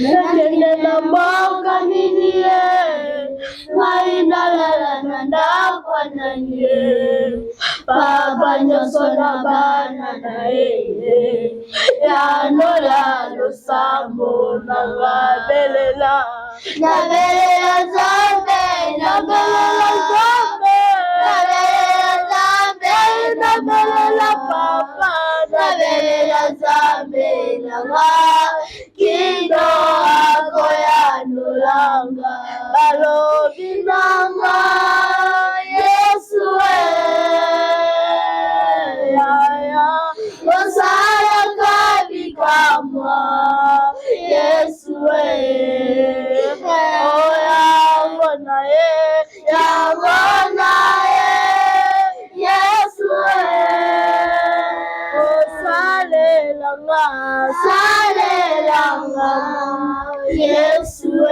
Nakende na mboka nini ye, ngai nalala na ndako ya nani ye, papa nyonso na bana na ye, yanola losambo na nga, belela nabelela Nzambe, nabelela Nzambe, nabelela Nzambe, nabelela papa, nabelela Nzambe na nga, kino akoyanolanga balobi na nga Yesu e yaya osalaka bikamwa Yesu e yango na ye yango na ye Yesu e osalelanga salelanga Yesu e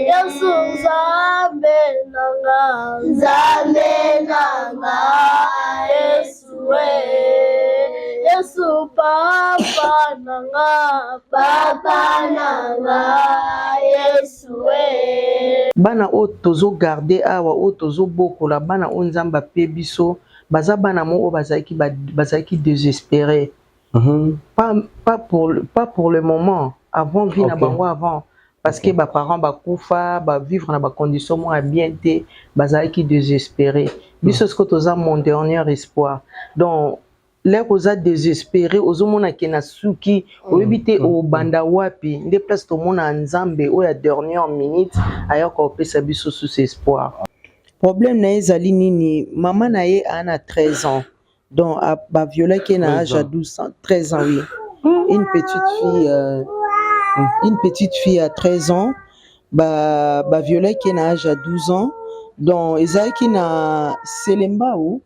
Yesu Nzambe na nga Nzambe na nga Yesu e Yesu papa na nga papa na nga Yesu e. Bana oyo tozo garder awa oyo tozo bokola bana oyo Nzambe ape biso baza bana moko oyo bazalaki bazalaki desespere pas pas pour pas pour le moment avant vie na bango avant parce que ba parents bakufa ba vivre na ba conditions moko ya bien te bazalaki desespere biso sikoyo toza mon dernier espoir donc L'heure oza desespere ozomona ke na suki oyebi te obanda wapi nde place tomona Nzambe oyo ya dernière minute ayaka kopesa biso sous espoir. Problème na ye ezali nini mama na ye aa na 13 ans donc ba violaki ye na age ya 12 ans 13 ans oui une petite fille une petite fille à 13 ans ba ba violaki ye na age ya 12 ans donc ezalaki na Selembao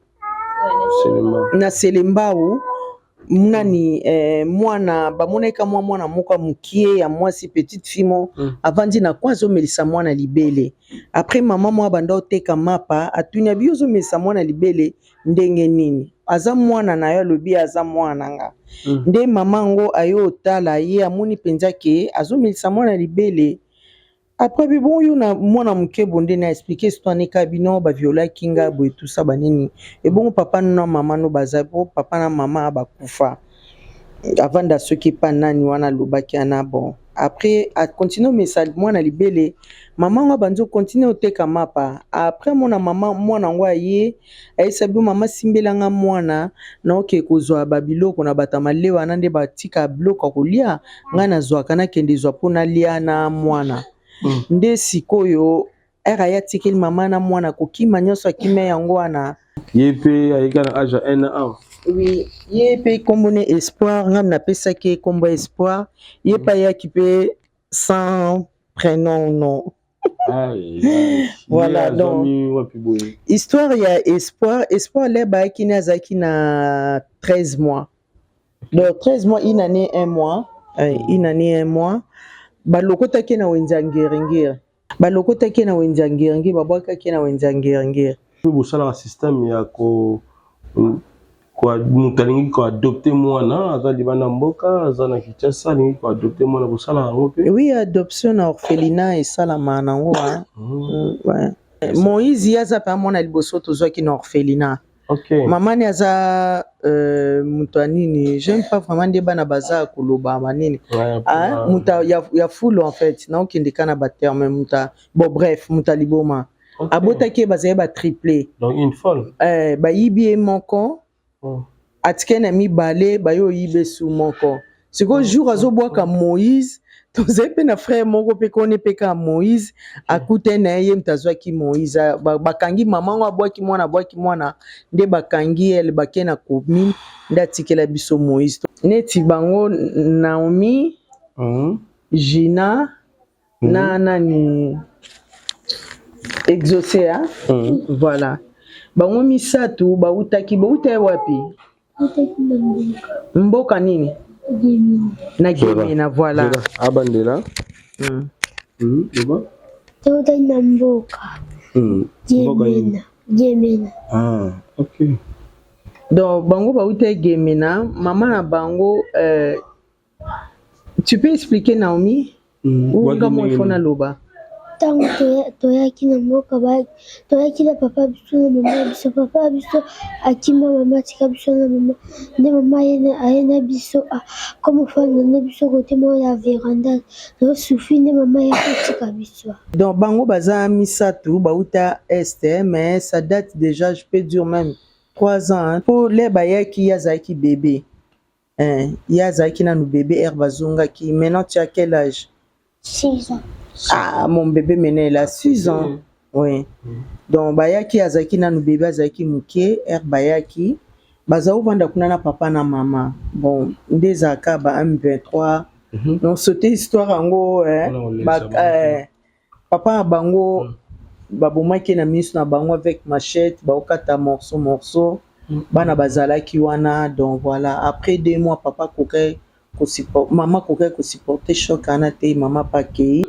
na Selembao nani mwana bamonaki ka mwa mwana moko ya mokie ya mwasi petite fille mo avandi na coin azomelisa mwana libele après mama moko abanda oteka mapa atuni abi yo ozomelisa mwana libele ndenge nini aza mwana na yo alobi aza mwana na nga nde mama yango aye otala ye amoni mpenza ke azomelisa mwana libele. Après bi bon yo na mwana moke bo nde na expliquer histoire ne ka bino ba violaki nga boye tout ça ba nini ebongo papa no na mama no baza po papa na mama bakufa avanda soki epa nani wana alobaki ana bon après a continue omesa mwana libele mama yango abandi okontinue oteka mapa après amona mama mwana yango aye ayebisa bino mama simbela nga mwana naoke kozwa ba biloko na bato ya malewa wana nde batika biloko ya kolia ngai nazwaka nakende zwa mpo nalia na mwana nde sikoyo ere aye atikeli mama na mwana kokima nyonso akima yango wana. Ye mpe ayeka na age ya 1 an. Oui, ye mpe nkombo ne Espoir, ngai napesaki ye nkombo ya Espoir, ye mpe ayaki mpe sans prénom non. Voilà donc histoire ya Espoir, Espoir leba ayaki ne azalaki na 13 mois. Donc 13 mois, une année, un mois, une année, un mois. Balokotaki na wenze ya Ngiringiri. Balokotaki na wenze ya Ngiringiri, babwakaki na wenze ya Ngiringiri. Bosalaka système ya ko moto alingi koadopte mwana aza libanda mboka aza na Kinshasa alingi koadopte mwana bosalaka yango mpe? Oui, adoption na orphelinat esalama nango. Ouais. Moïse ye aza mpe mwana liboso tozwaki na orphelinat. Mama ni aza moto ya nini j'aime pas vraiment nde bana baza koloba manini moto ya fulu en fait naokende ka na baterme moto bon bref moto ya liboma abotaki ye bazali ba triplé. Donc une folle. Bayibi ye moko atike na mibale baye oyiba esu moko sikoyo jour azobwaka Moïse tozali mpe na frère moko mpe koni mpe kaka Moïse akutani na ye ye moto azwaki Moïse bakangi mama ngo abwaki mwana abwaki mwana nde bakangi ele bake na commune nde atikela biso Moïse neti bango Naomi Gina na nani Exaucé voilà bango misato bautaki bauta wapi mboka nini na Gemena voilà abandela Toutaki na mboka Gemena Gemena. Ah, ok. Donc bango bautaki Gemena mama na bango. Tu peux expliquer, Naomi? Ou nga mo ifo naloba? Ntango toyaki na mboka, toyaki na papa biso na mama biso. Papa biso akima, mama atika biso na mama. Nde mama aye na biso, comme ofanda na biso côté moko ya véranda, tozosouffrir. Nde mama ayaki otika biso. Donc bango baza misato, bauta Est, mais ça date déjà, je peux dire même 3 ans, hein. Po le bayaki, ye azalaki bébé, hein, ye azalaki nanu bébé ere bazongaki. Maintenant, tu as quel âge? 6 ans. Ah, mon bébé, maintenant il a 6 ans, oui. Donc bayaki, azalaki nanu bébé, azalaki moke ere bayaki. Baza ovanda kuna na papa na mama. Bon, nde ezalaka ba M23. Donc sauter histoire yango, eh, ba, eh, papa na bango babomaki na miso na bango avec machette, baokata morceau morceau. Bana bazalaki wana. Donc voilà, après 2 mois, papa kokai, mama kokai kosupporter choc wana te, mama mpe akei.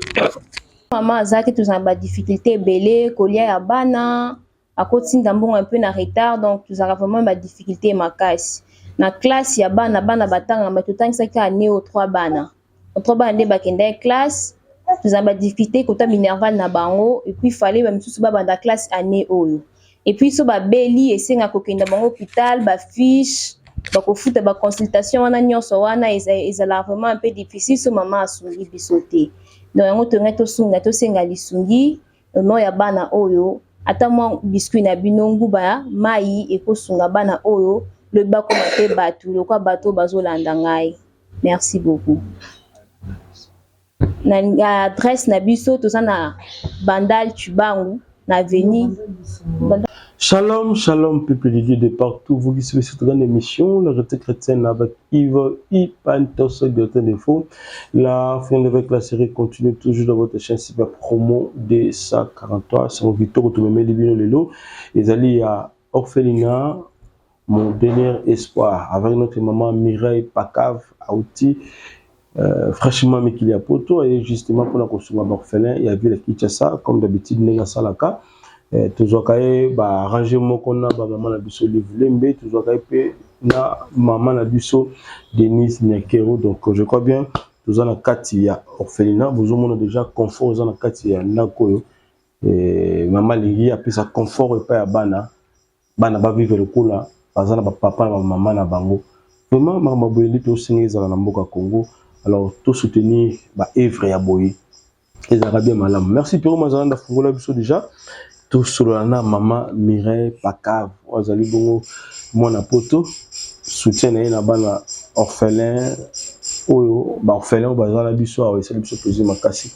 Mama azalaki, tozala na badifficulté ebele, kolia ya bana, akotinda mbongo un peu na retard. Donc tozalaka vraiment badifficulté makasi na classe ya bana. Bana batangaka, me totangisaki kaka neo 3 bana, 3 bana nde bakendaki classe. Tozala badifficulté kota minerval na bango, et puis fallait bamisusu babanda classe année oyo. Et puis so babeli, esengaka kokenda bango hôpital, bafiche bakofuta, baconsultation wana nyonso wana ezalaka vraiment un peu difficile so mama asungi biso te. Donc yango tongai tosunga, tosenga lisungi no ya bana oyo, ata mwa biscuit na bino, nguba, mai, ekosunga bana oyo lobi bakoma mpe bato lokwa bato oyo bazolanda ngai. Merci beaucoup. Na adresse na biso, toza na Bandal Tshibangu, na avenue. Shalom, shalom, peuple de Dieu de partout. Vous qui suivez cette grande émission, la réalité chrétienne avec Yves Ipantos, Directeur d'info. La fin avec la série continue toujours dans votre chaîne Super Promo D143. C'est mon Victor Otomeme Libino Lelo. Les alliés à Orphelinat, Mon dernier espoir, avec notre maman Mireille Pakav, Aouti, fraîchement mikili ya poto et justement mpona kosunga baorphelin ya ville ya Kinshasa. Comme d'habitude, ndenge asalaka, tozwaka ye baarrange moko na bamama na biso Live Lembe, tozwaka ye mpe na mama na biso Denise Nyakero. Donc je crois bien toza na kati ya orphelinat. Bozomona déjà confort eza na kati ya ndako oyo. Mama alingi apesa confort epai ya bana, bana bavivre lokola baza na bapapa na bamama na bango. Vraiment, makambo boye nde tosenga ezala na mboka Congo. Alors tosoutenir baœuvre ya boye, ezalaka bien malamu. Merci Pero Mazala ndafungola biso déjà. Tosolola na mama Mireille Pakav oyo azali bongo mwana poto. Soutien na ye na bana orphelin oyo, baorphelin oyo baza na biso awa, esali biso plaisir makasi.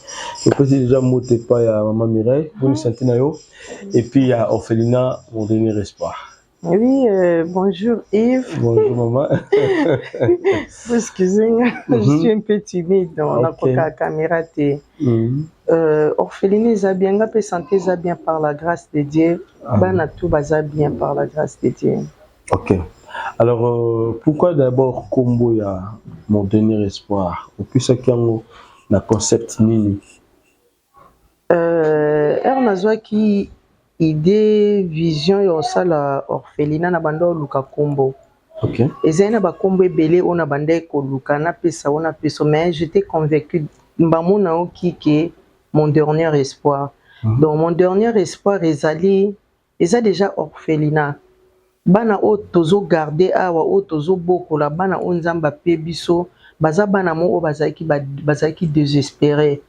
Topesi déjà mbote epai ya mama Mireille. Boni santé na yo et puis ya orphelinat Mon dernier espoir? Oui, bonjour Yves. Bonjour maman. Excusez-moi, je suis un peu timide. On a quoi la caméra te. Orphelinat eza bien, nga pe santé eza bien par la grâce de Dieu. Bana tout baza bien par la grâce de Dieu. Ok. Alors, pourquoi d'abord kombo ya Mon dernier espoir? Opesaki yango na concept nini? Ere nazwaki idée, vision ya kosala orphelinat, na banda oluka kombo. Ezali na bakombo ebele oyo na bandaki koluka, napesa oyo, napesa, mais j'étais convaincu mbamo nayoki ke Mon dernier espoir. Donc Mon dernier espoir ezali, eza déjà orphelinat. Bana oyo tozogarder awa, oyo tozobokola, bana oyo Nzambe ape biso, baza bana mo oyo bazalaki désespéré.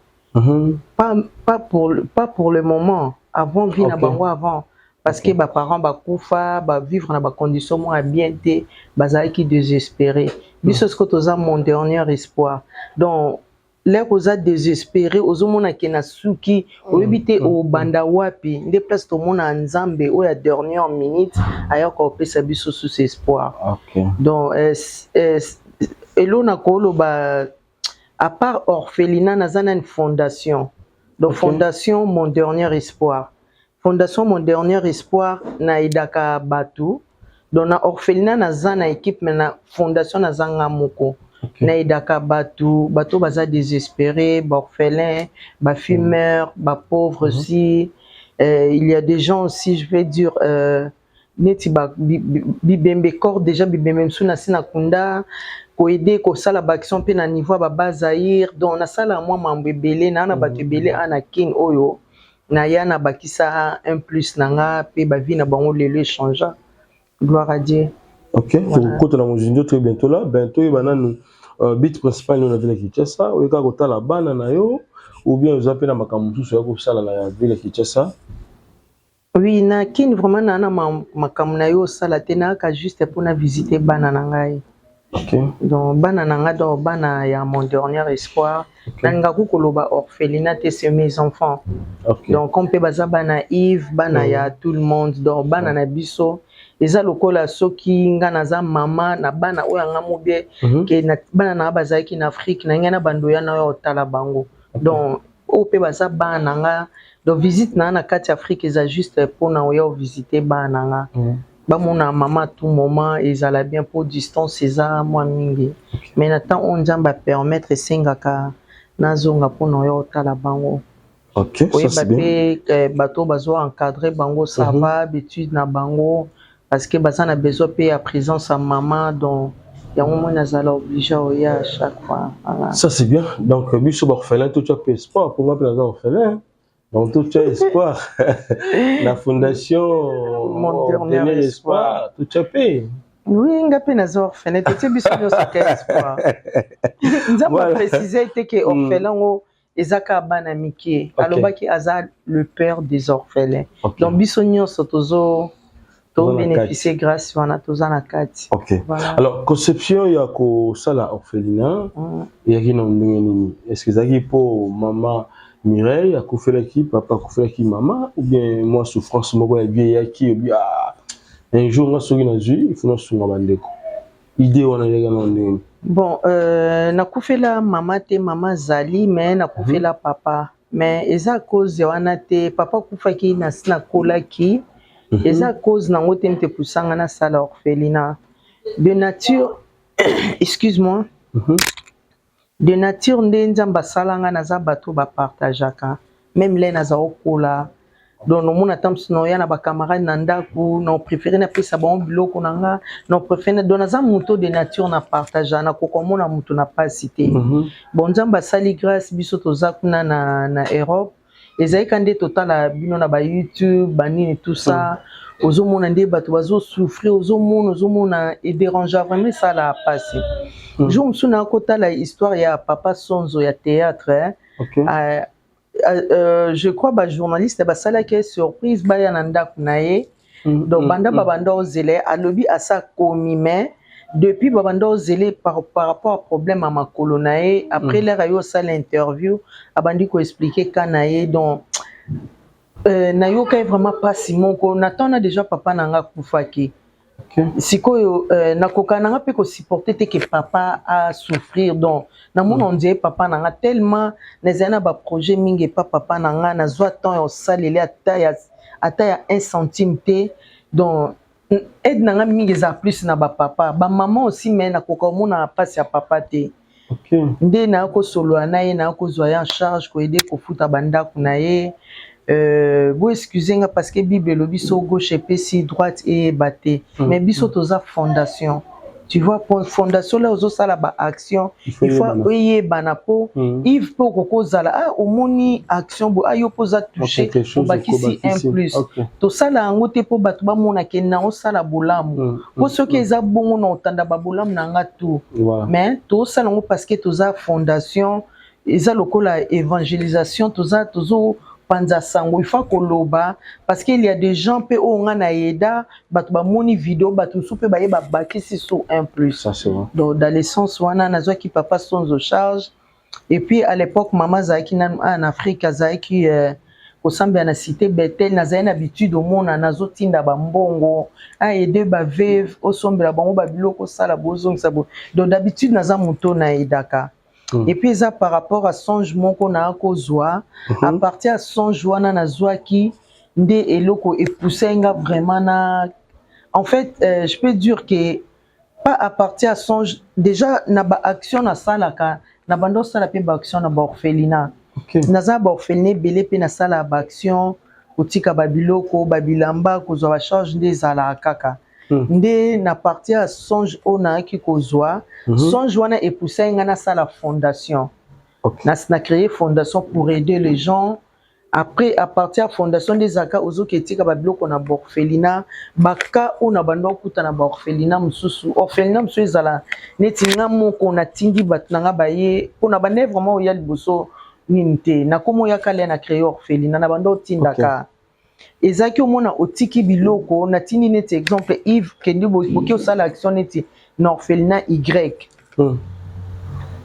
Pas pour le moment, avant vie na bango avant, parce que baparent bakufa, bavivre na bacondition moko ya bien te, bazalaki désespéré. Biso sikoyo toza Mon dernier espoir. Donc l'heure oza désespéré, ozomona ke na suki, oyebi te obanda wapi, nde place tomona Nzambe oyo ya dernière minute ayaka kopesa biso sous espoir. Donc elo na koloba, à part orphelinat, naza na une fondation. Donc fondation Mon dernier espoir, fondation Mon dernier espoir, naaidaka bato. Donc na orphelinat naza na équipe, mais na fondation naza nga moko. Naaidaka bato, bato baza désespéré, baorphelin, bafumeur, bapauvre aussi. Il y a des gens aussi, je vais dire, Neti bibembe, corps déjà, bibembe mosusu nasi nakunda, koaider, kosala baaction mpe na niveau ya babazaire. Donc nasala mwa mambo ebele naa na bato ebele a na Kine oyo naya nabakisa un plus na nga mpe bavie na bango lelo echanger, gloire à Dieu. Ok, tokokota na mozindo très bientôt là. Ben, toyeba nanu but principal na ville ya Kinshasa. Oyeka kotala bana na yo ou bien oza mpe na makambo mosusu oya kosala na ville ya Kinshasa? Oui, na Kine vraiment naa na makambo na yo osala te, nayaka juste mpona visite bana na ngai. Donc bana na nga, donc bana ya Mon Dernier Espoir. Nalingaka koloba orphelinat te, c'est mes enfants. Donc comme mpe baza bana Yves, bana ya tout le monde, donc bana na biso eza lokola soki nga naza mama na bana oyo yanga mobie ke bana na nga bazalaki na Afrique na ngai na bandoya na oyo otala bango. Donc oyo mpe baza bana na nga. Donc visite na nga na kati ya Afrique eza juste mpona oya ovisite bana na nga, bamona mama tout moment, ezala bien mpo distance eza mwa mingi. Mais na temps oyo Nzambe apermettre, esengaka nazonga mpona oya otala bango. Koyeba mpe bato bazo encadre bango, ça va, baétude na bango, parce que baza na besoin mpe ya présence ya mama. Donc yango moi nazala obligé oya à chaque fois. Voilà. Ça c'est bien. Donc biso baorphelin totya mpe espoir, mpo nga mpe naza orphelin, donc totya espoir la fondation Mon Dernier Espoir, totya mpe. Oui, nga mpe naza orphelin, totie biso nyonso ka espoir. Nzambe aprécise te ke orphelin ngo eza kaka bana mike. Alobaki aza le père des orphelins. Donc biso nyonso tozo tobénéficie grâce wana, toza na kati. Ok. Voilà. Alors conception ya kosala orphelinat eyaki na ndenge nini? Est ce que ezalaki mpo mama Mireille akufelaki papa, akufelaki mama, ou bien mwa souffrance moko ya vie eyaki obi, ah, un jour nga soki nazwi, il faut nasunga bandeko? Idée wana eyaki na ndenge nini? Bon, nakufela mama te, mama azali, mais nakufela papa. Mais eza cause wana te. Papa akufaki nasi nakolaki. Eza cause nango te mte pusanga nasala orphelinat. De nature, excuse-moi, de nature nde Nzambe asalanga, naza bato bapartageaka. Même le naza okola, donc nomona ata mosusu naoya na bacamarade na ndako, na préféré napesa bango biloko na nga, na préféré. Donc naza moto de nature na partage, nakoka omona moto na pasi te. Bon, Nzambe asali grâce, biso toza kuna na Europe, ezalika nde totala bino na baYouTube, banini, tout ça. Ozomona nde bato bazosouffrir, ozomona edérange vraiment, esala pasi. Jour mosusu nakotala histoire ya papa Sonzo ya théâtre, eh? Je crois bajournaliste basalaki ye surprise, baya na ndako na ye. Donc banda babanda ozela ye, alobi asa komi, mais depuis babanda ozela par rapport à problème ya makolo na ye. Après l'heure aye osala interview, abandi koexpliquer ka na ye. Donc nayoka ye vraiment mpasi moko na ntango na déjà papa na nga akufaki. Sikoyo nakoka na nga mpe kosupporte te ke papa asouffrir. Donc namona on dirait papa na nga, tellement nazali na baprojet mingi epa papa na nga, nazwa temps ya kosalela ata ya 1 centime te. Donc aide na nga mingi eza plus na bapapa, bamama aussi, mais nakoka komona mpasi ya papa te. Nde naya kosolola na ye, naya kozwa ye en charge, koaider kofuta bandako na ye. Bo excuse nga, parce que Bible elobi so gauche epesi, droite eyeba te. Mais biso toza fondation, tu vois, fondation la ozosala baaction, il faut eyebana mpo Yves mpe okoki ozala, ah, omoni action boye, ah, yo mpo oza touché, obakisi un plus. Tosala yango te mpo bato bamona ke na osala bolamu, mpo soki eza bongo na otanda babolamu na nga tout. Mais tosala yango parce que toza fondation, eza lokola évangélisation, toza tozopanza sango. Il faut koloba parce que il y a des gens mpe oyo nga na yeda, bato bamoni video, bato mosusu mpe bayeba, bakisi so un plus. Ça, c'est vrai. Donc dans le sens wana nazwaki papa Sonzo charge. Et puis à l'époque mama azalaki nanu en Afrique, azalaki kosambela na cité Betel. Nazali na habitude omona nazotinda bambongo, aide baveuve, osombela bango babiloko, osala bozongisa bo. Donc d'habitude naza moto nayedaka. Et puis eza par rapport à songe moko naa kozwa. À partir ya songe wana nazwaki nde eloko epousse nga vraiment na, en fait, je peux dire que pas à partir ya songe, déjà na baaction nasalaka, na banda osala mpe baaction na baorphelinat. Naza na baorphelinat ebele mpe nasala baaction. Kotika babiloko, babilamba, kozwa bacharge nde ezalaka kaka. Nde na partir ya songe oyo nayaki kozwa, songe wana epusaki ngai nasala fondation. Na créer fondation pour aider les gens. Après, à partir ya fondation nde ezalaka ozoki etika babiloko na baorphelinat. Baka oyo na bando okuta na baorphelinat mosusu, orphelinat mosusu ezala neti nga moko natindi bato na nga baye mpona bande vraiment oya liboso nini te. Nakomi oyaka lia na créer orphelinat na bando otindaka. Ezalaki omona otiki biloko, natindi neti exemple Yves kendi boki osala action neti na orphelinat Y.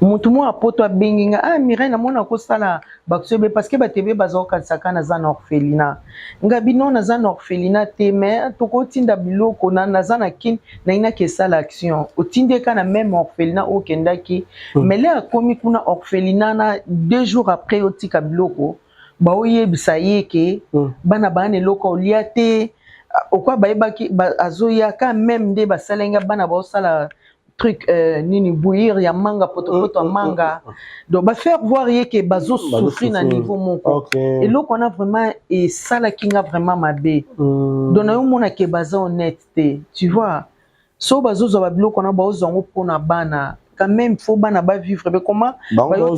Motu moko apoto abengi nga: "Ah Mireille, namona kosala baaction ebe parce que bato ebe baza kokanisaka naza na orphelinat." Nga bino naza na orphelinat te, mais tokotinda biloko na naza na Kine, nayinaki esala action. Otindi eka na même orphelinat oyo okendaki. Mais le akomi kuna orphelinat na 2 jours après otika biloko, baoyebisa ye ke bana baa na eloko olia te. Okwa bayebaki azoya ka même nde basali nga bana baosala truc nini, bouillir ya manga, potopoto ya manga. Donc bafaire voir ye ke bazosouffrir na niveau moko. Eloko wana vraiment esalaki nga vraiment mabe. Donc nayomona ke baza honnête te, tu vois. So bazozwa babiloko wana, baozwa yango mpona bana. Quand même faut bana bavivre be comment? Baoyo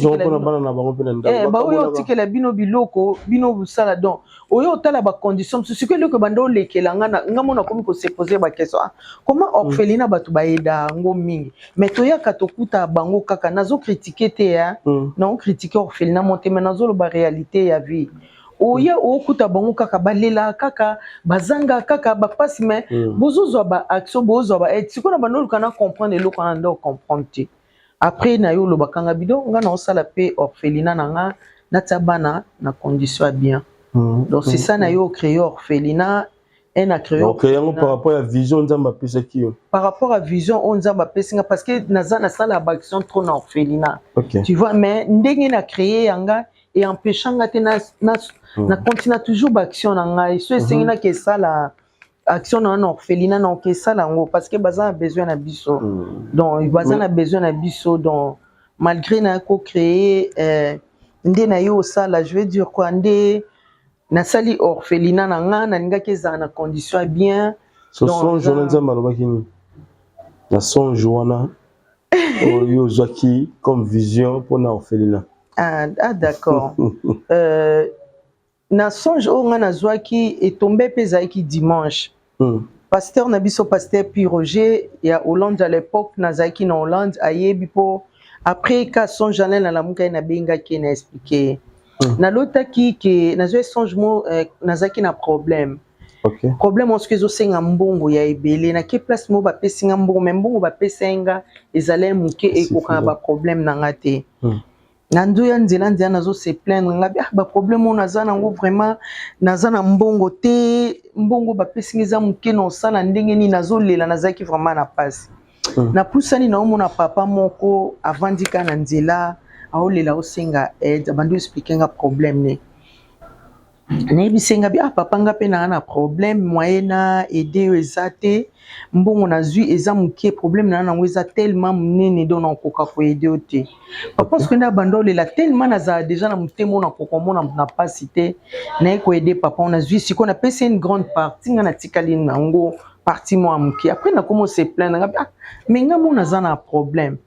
otikela bino biloko, bino bosala. Donc oyo otala bacondition mosusu. Sikoyo eloko ebanda olekela nga, nga mona akomi kose poser baquestion: ah, comment orphelinat bato bayeda yango mingi, mais toyaka tokuta bango kaka? Nazocritiquer te ya naocritiquer orphelinat mo te, mais nazoloba réalité ya vie. Oya okuta bango kaka balela, kaka bazanga, kaka bapasi, mais bozozwa baaction, bozozwa baaide. Sikoyo na bando oluka na comprendre eloko wana, nde ocomprendre te. Après na yo olobaka nga bido nga na osala mpe orphelinat na nga, natia bana na condition ya bien. Donc c'est ça, na yo ocréer orphelinat un a créé. Donc yango par rapport à vision Nzambe apesaki yo. Par rapport à vision oyo Nzambe apesi nga, parce que naza nasala baaction trop na orphelinat. Tu vois, mais ndenge na créé yanga et empêchant nga te na continue toujours baaction na ngai. So esengi naki esala action na na orphelinat, na oke esala yango parce que baza na besoin na biso. Donc baza na besoin na biso. Donc malgré na ko créer nde na ye osala, je veux dire quoi, nde nasali orphelinat na nga, nalingaki ezala na condition ya bien. So songe wana, Nzambe alobaki nini na songe wana oyo ozwaki comme vision mpona orphelinat? Ah d'accord. Na songe oyo nga nazwaki, etombe mpe ezalaki dimanche. Pasteur na biso, pasteur Pi Roger ya Hollande, à l'époque nazalaki na Hollande, ayebi mpo après ka songe wana nalamuka ye, nabengaki ye, na expliquer. Nalotaki ke nazwi songe mo nazalaki na problème. Problème wana soki ezosenga mbongo ya ebele, nake place moko, bapesi nga mbongo, mais mbongo bapesi nga ezali moke, ekoka na baproblème na nga te. Na nzoya nzela nzela, nazo se plaindre nga: "Ah, baproblème oyo naza nango, vraiment naza na mbongo te, mbongo bapesi nga eza moke, na osala ndenge nini?" Nazolela, nazalaki vraiment na pasi. Napusani, naomona papa moko avandi kaka na nzela, aolela, osenga aide. Abandi oexpliquer nga problème ne. Nayebisi nga bi: "Ah papa, nga mpe naa na problème, moyen na aide oyo eza te, mbongo nazwi eza moke, problème na nango eza tellement monene, donc nakoka koaider yo te, papa." Soki nde abanda olela tellement, nazala déjà na motema oyo nakoka omona na pasi te. Naye koaider papa, nazwi sikoyo, napesi une grande partie, nga natikali nango partie moko ya moke. Après nakomi ose plaindre nga: "Ah, mais nga mo naza na problème,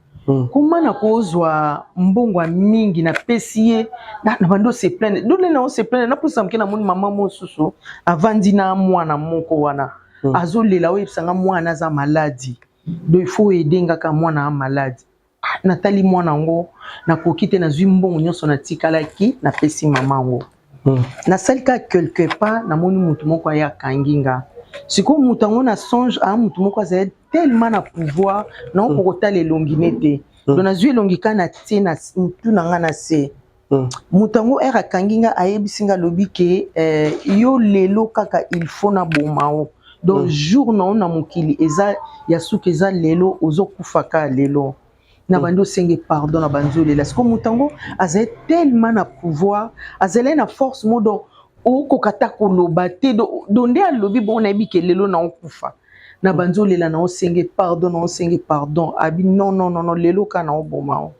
koma nakozwa mbongo ya mingi, napesi ye." Na bandi ose plaindre, dole na ose plaindre, naposa moke, namoni mama mosusu avandi na mwana moko wana. Azolela, oyebisanga mwana aza malade, donc il faut aider ngaka, mwana ya malade. Ah, natali mwana yango, nakoki te, nazwi mbongo nyonso natikalaki, napesi mama yango. Nasali kaka quelque part, namoni motu moko aye akangi nga. Sikoyo moto yango na songe aa motu moko azali tellement na pouvoir, nakoka kotala elongi ne te. Donc nazwi elongi kaka na tie na mutu na nga na se. Moto yango ere akangi nga, ayebisi nga, alobi ke yo lelo kaka il faut naboma o. Donc jour na yo na mokili eza ya suka, eza lelo, ozokufa kaka lelo. Na bandi osenge pardon, na bandi olela. Sikoyo moto yango azali tellement na pouvoir, azali na force mo, donc okoka ta koloba te. Do nde alobi bongo, nayebi ke lelo na okufa. Na bandi olela, na osenge pardon, na osenge pardon. Abi: "Non, non, non, non, lelo kaka na oboma o."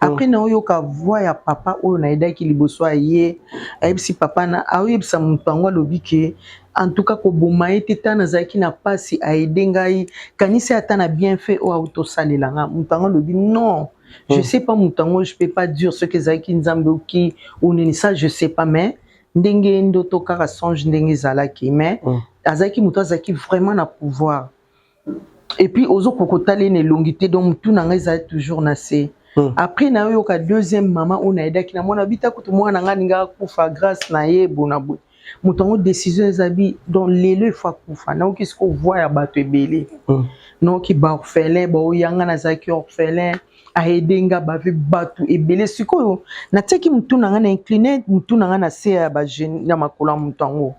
Après naoyoka voix ya papa oyo nayedaki liboso, aye ayebisi papa na, aoyebisa moto yango, alobi ke en tout cas koboma ye te, ta nazalaki na mpasi, aide ngai, kanisi ata na bienfait oyo autosalela nga. Moto yango alobi non, je sais pas, moto yango, je peux pas dire soki ezalaki Nzambe oki ou nini, ça je sais pas, mais ndenge ndoto kaka, songe ndenge ezalaki, mais azalaki moto azalaki vraiment na pouvoir. Et puis ozokoka kotala ye na elongi te, donc motu na ngai ezali toujours na se. Après nayoyoka deuxième mama oyo nayedaki na mwana bita kutu, mwana na ngai alingaka kufa, grâce na ye bona boye. Moto yango décision ezabi, donc lelo efo akufa. Nayoki siko voix ya bato ebele, nayoki baorphelin baoyanga, nazalaki orphelin, aide nga, bave bato ebele. Sikoyo natiaki motu na ngai na incline, motu na ngai na se ya ya makolo ya moto yango.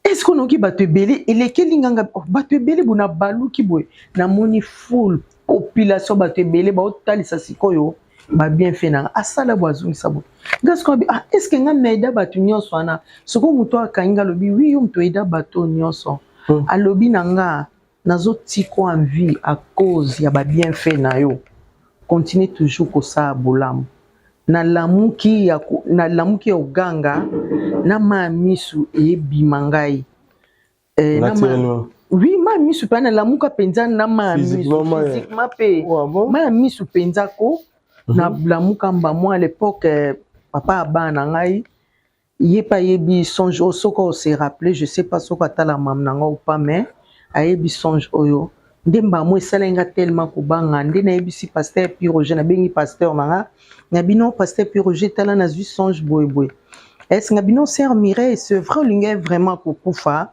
Est-ce nayoki bato ebele elekeli nganga, oh, bato ebele boye, nabaluki boye, namoni foule, population, bato ebele baotalisa sikoyo babienfait na nga. Asala boye, azongisa boye nga sikoyo abi: ah, est ce que nga naida bato nyonso wana? Sikoyo moto akangi nga, alobi: oui, yo moto oaida bato nyonso. Alobi na nga: nazotikwa en vie à cause ya babienfait na yo, continue toujours kosala bolamu. Nalamuki ya koganga na mai ya misu eyebima ngai. Naturellement. Oui, mai ya misu mpe, nalamuka mpenza na mai ya misu. Physiquement, Physiquement mpe. Ouais, bon? Mai ya misu mpenza ko nalamuka mbamwa. À l'époque, papa ya bana na ngai, ye mpe ayebi songe oyo, soki ose rappele, je sais pas soki atala mama na ngai ou pas, mais ayebi songe oyo. Nde mbamo esalaki nga tellement kobanga, nde nayebisi pasteur Pi Roger, nabengi pasteur na nga na bino: pasteur Pi Roger, tala, nazwi songe boyeboye. Est nga bino: sœur Mireille, c'est vrai, olingai vraiment kokufa?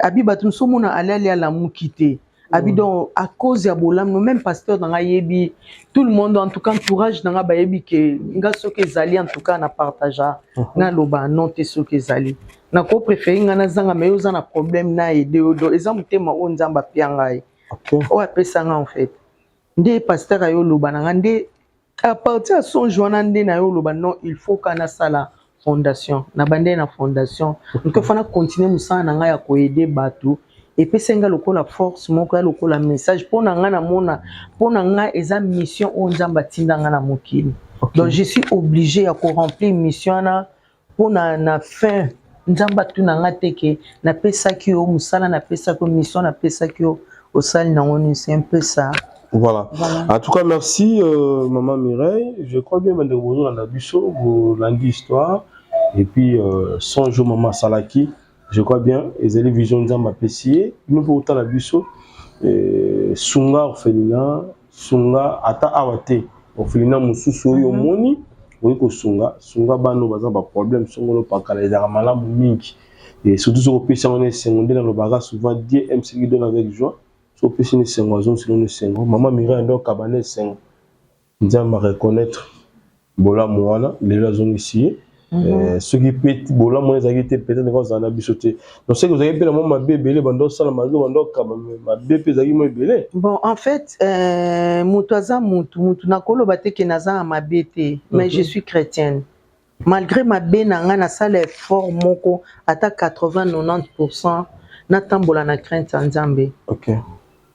Abi bato mosusu omona alali, alamuki te. Abi donc à cause ya bolamu no. Même pasteur na ngai yebi, tout le monde, en tout cas entourage na ngai bayebi ke nga soki ezali, en tout cas na partagea, naloba non te. Soki ezali, nakopréféré ngai nazanga, mais oza na problème na aide yo, donc eza motema oyo Nzambe apia ngai, oyo apesa nga en fait. Nde pasteur ayo oloba na nga, nde à partir ya songe wana nde na yo oloba: non, il faut ka nasala fondation. Na bande na fondation nke fana continue mosala na ngai ya koaider bato. Epesi nga lokola force moko ya lokola message mpo na ngai, namona mpo na ngai eza mission oyo Nzambe atinda ngai na mokili. Donc je suis obligé ya koremplir mission wana mpo na fin Nzambe atuna nga te ke napesaki yo mosala, napesaki yo mission, napesaki yo, osali nango nini? C'est un peu ça. Voilà. Voilà. En tout cas, merci, Maman Mireille. Je crois bien que vous avez biso, vous histoire. Et puis, songe Maman Salaki, je crois bien, ezali vision Nzambe apesi ye. Bino mpe otala biso, sunga orphelinat, sunga ata awa te, orphelinat mosusu oyo omoni okoki kosunga, sunga bana oyo baza baproblème songolo pakala, ezalaka malamu mingi. Et surtout soki opesi yango na esengo, nde nalobaka souvent: Dieu aime celui qui donne avec joie. Soki opesi na esengo, azongisela na esengo. Mama Mireille nde okaba na esengo, Nzambe areconnaître bolamu wana, lelo azongisi ye. Soki mpe bolamu wana ezalaki te, peut-être ndenge ozala na biso te. Donc soki ozalaki mpe na mwa mabe ebele, bando osala mabe, bando okaba mabe mpe ezalaki mwa ebele. Bon, en fait, moto aza mutu, nakoloba te ke naza na mabe te, mais je suis chrétienne. Malgré mabe na ngai, nasala effort moko ata 80 90 natambola na crainte ya Nzambe.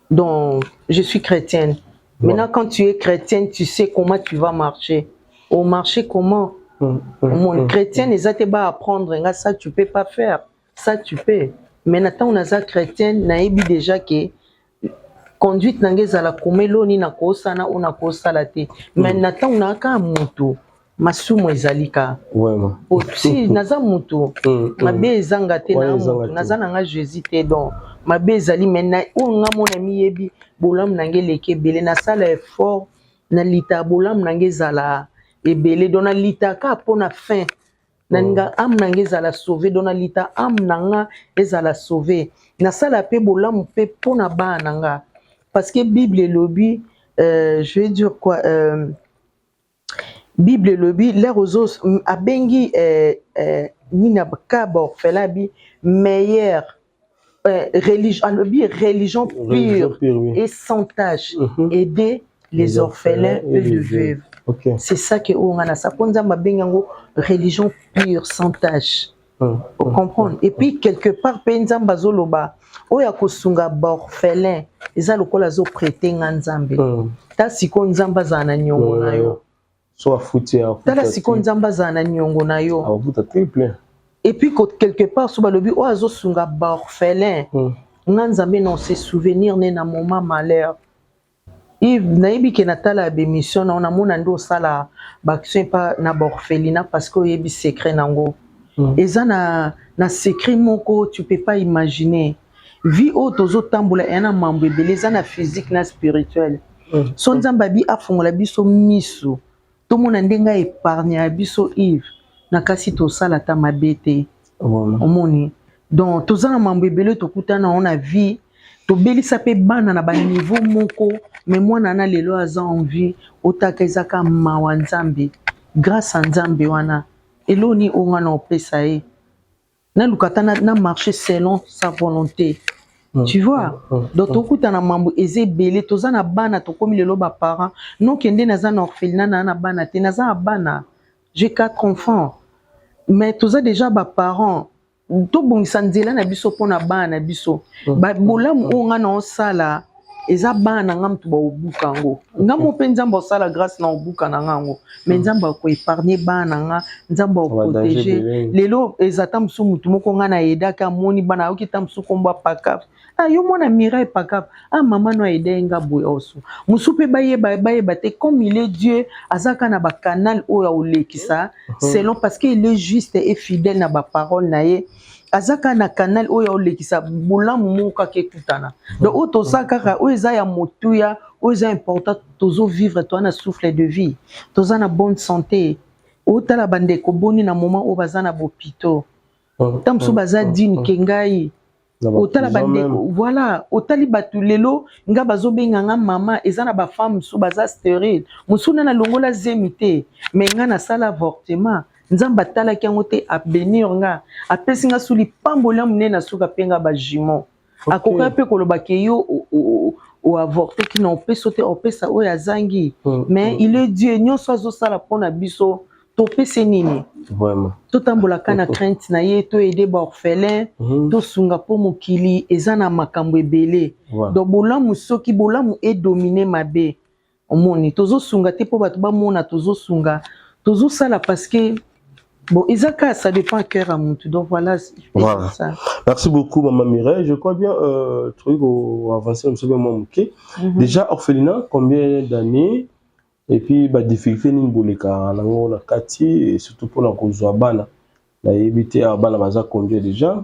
Donc je suis chrétienne. Maintenant, quand tu es chrétienne, tu sais comment tu vas marcher au marché, comment mon chrétienne eza te baapprendre nga ça tu peux pas faire ça, tu peux. Mais na ntango naza chrétienne, nayebi déjà ke conduite na ngai ezala koma eloni nakosala oyo nakosala te. Mais na ntango naa kaka motu, masumu ezali kaka. Si naza motu, mabe ezanga te. Na motu naza na nga Jésus te, donc mabe ezali. Mais na oyo nga mona miyebi, bolamu na ngai eleki ebele. Nasala effort na lita bolamu na ngai ezala ebele, donc nalitaka mpona fin nalinga âme na nga ezala sauve. Donc nalita âme na nga ezala sauve, nasala mpe bolamu mpe mpona bana na nga, parce que Bible elobi, je vais dire quoi, Bible elobi lere ozo abengi nini ka baorphelin, abi meilleur religion, alobi religion pure, pure, oui, et sans tache, aider les orphelins et les veuves. C'est ça que oyo nga nasala mpo Nzambe abengi yango religion pure, sans tache. Ocomprendre? Et puis quelque part mpe Nzambe azoloba oyo akosunga baorphelin eza lokola azoprêter nga Nzambe. Ta sikoyo Nzambe azala na niongo na yo. So afuti. Tala sikoyo Nzambe azala na niongo na yo. Afuta triple. Et puis quelque part so balobi oyo azosunga baorphelin, nga Nzambe na se souvenir ne na moment malheur. Yves, nayebi ke natala ya bémission na namona nde osala baaction epa na baorphelinat, parce que oyebi secret nango. Eza na secret moko, tu peux pas imaginer. Vie oyo tozotambola eya na mambo ebele, eza na physique na spirituel. So Nzambe abi afongola biso miso, tomona ndenge aépargne ya biso, Yves, na kasi tosala ata mabe te. Omoni, donc toza na mambo ebele, tokutana nango na vie, tobelisa mpe bana na baniveau moko, mais mwana na lelo aza en vie. Otaka ezaka mawa Nzambe, grâce a Nzambe wana. Eloni oyo nga na opesa ye, naluka ata na marcher selon sa volonté, tu vois. Donc tokutana mambo eza ebele. Toza na bana, tokomi lelo baparent. Nokende, naza na orphelinat, naa na bana te, naza na bana, j'ai quatre enfants, mais toza déjà baparent. Tobongisa nzela na biso mpona bana na biso. Bolamu oyo nga na osala, eza bana na nga moto baobuka yango. Nga mo mpe Nzambe osala grâce na obuka na nga yango, mais Nzambe akoépargne bana na nga, Nzambe akoprotege. Lelo eza ta mosusu motu moko nga na ayedaki, amoni bana, ayoki ta mosusu kombo apakaf: "Ah, yo mwana Mireille Pakaf, ah, mama no ayeda ye nga boye." Oso mosusu mpe bayeba, bayeba te. Comme il est Dieu, aza kaka na bacanal oyo aolekisa selon, parce que il est juste et fidèle na baparole na ye. Aza kaka na canal oyo aolekisa bolamu moko kaka ekutana. Donc oyo toza kaka, oyo eza ya motuya, oyo eza important, tozovivre, toza na souffle de vie, toza na bonne santé. Otala bandeko boni na moment oyo baza na bopito, ta mosusu baza digne ke ngai. Otala bandeko, voilà, otali bato lelo nga bazobenga nga mama. Eza na bafemme mosusu baza stérile, mosusu nde nalongola zemi te, mais nga nasala avortement. Nzambe atalaki yango te, abénir nga, apesi nga su lipamboli ya monene. Nasuka mpe nga bajumeaux. Akoka mpe koloba ke yo oavorteki na opesa te, opesa oyo azangi. Mais il est Dieu, nyonso azosala mpona biso, topesi nini? Totambolaka na crainte na ye, toaider baorphelin, tosunga, mpo mokili eza na makambo ebele. Donc bolamu, soki bolamu edomine mabe, omoni tozosunga te mpo bato bamona tozosunga, tozosala parce que bon, eza kaka, ça dépend cœur ya mutu. Donc voilà. Voilà. Ça. Merci beaucoup, maman Mireille. Je crois bien, truc avancer un peu moins. Ok. Déjà, orphelinat, combien d'années? Et puis, bah, difficulté nini boleka nango na kati, et surtout pour la kozwa bana. Nayebi te bana baza combien déjà?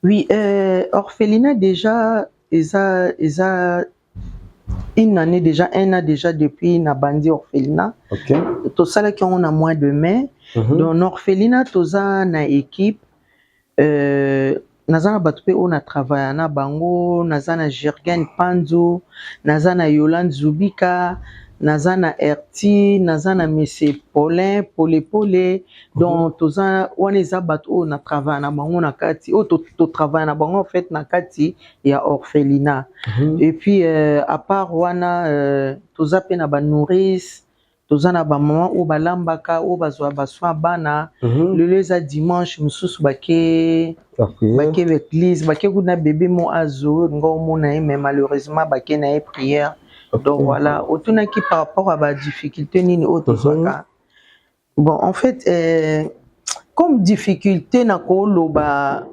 Oui, orphelinat déjà, eza une année déjà, un an déjà depuis na bandi orphelinat. Tosalaki yango na mois de mai. Donc na orphelinat toza na équipe, naza na bato mpe oyo na travailla na bango. Naza na Jurgen Panzo, naza na Yolande Zubika, naza na Erti, naza na Monsieur Paulin Polepole. Donc toza wana, eza bato oyo na travailla na bango na kati, oyo totravailla na bango en fait na kati ya orphelinat. Et puis à part wana, toza mpe na banourrice, toza na bamama oyo balambaka, oyo bazwa basoin bana. Lelo eza dimanche, mosusu bake bake église, bake kuna bébé mo azo nga omona ye, mais malheureusement bake na ye prière. Donc voilà, otunaki par rapport à badifficulté nini oyo tozwaka. Bon, en fait, comme difficulté na koloba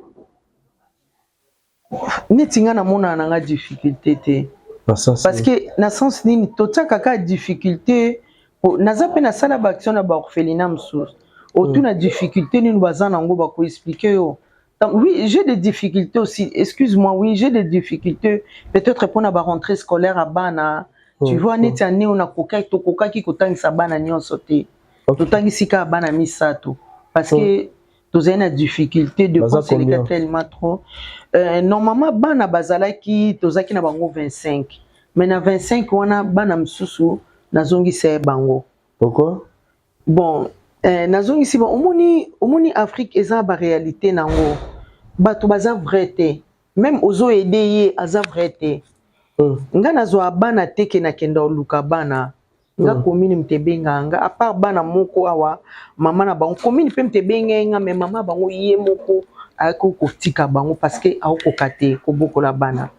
neti nga namonana na nga difficulté te, parce que na sens nini totiaka kaka difficulté? Naza mpe nasala baaction na baorphelinat mosusu, otuna difficulté nini baza nango, bakoexpliquer yo. Oui, j'ai des difficultés aussi, excuse-moi, oui, j'ai des difficultés peut-être mpona barentrée scolaire ya bana, tu vois. Neti ane oyo nakokaki, tokokaki kotangisa bana nyonso te, totangisi kaka bana misato parce que tozali na difficulté de eleka tellement trop. Normalement bana bazalaki, tozalaki na bango 25, mais na 25 wana bana mosusu nazongisa ye bango. Pourquoi? Bon, nazongisi ba, omoni, omoni Afrique eza baréalité nango, bato baza vrai te. Même ozoaider ye, aza vrai te. Nga nazwa bana te ke nakenda koluka bana nga. Commune moto ebengaka nga, à part bana moko awa, mama na bango, commune mpe moto ebengai nga, mais mama bango ye moko ayaki kotika bango parce que aokoka te kobokola bana.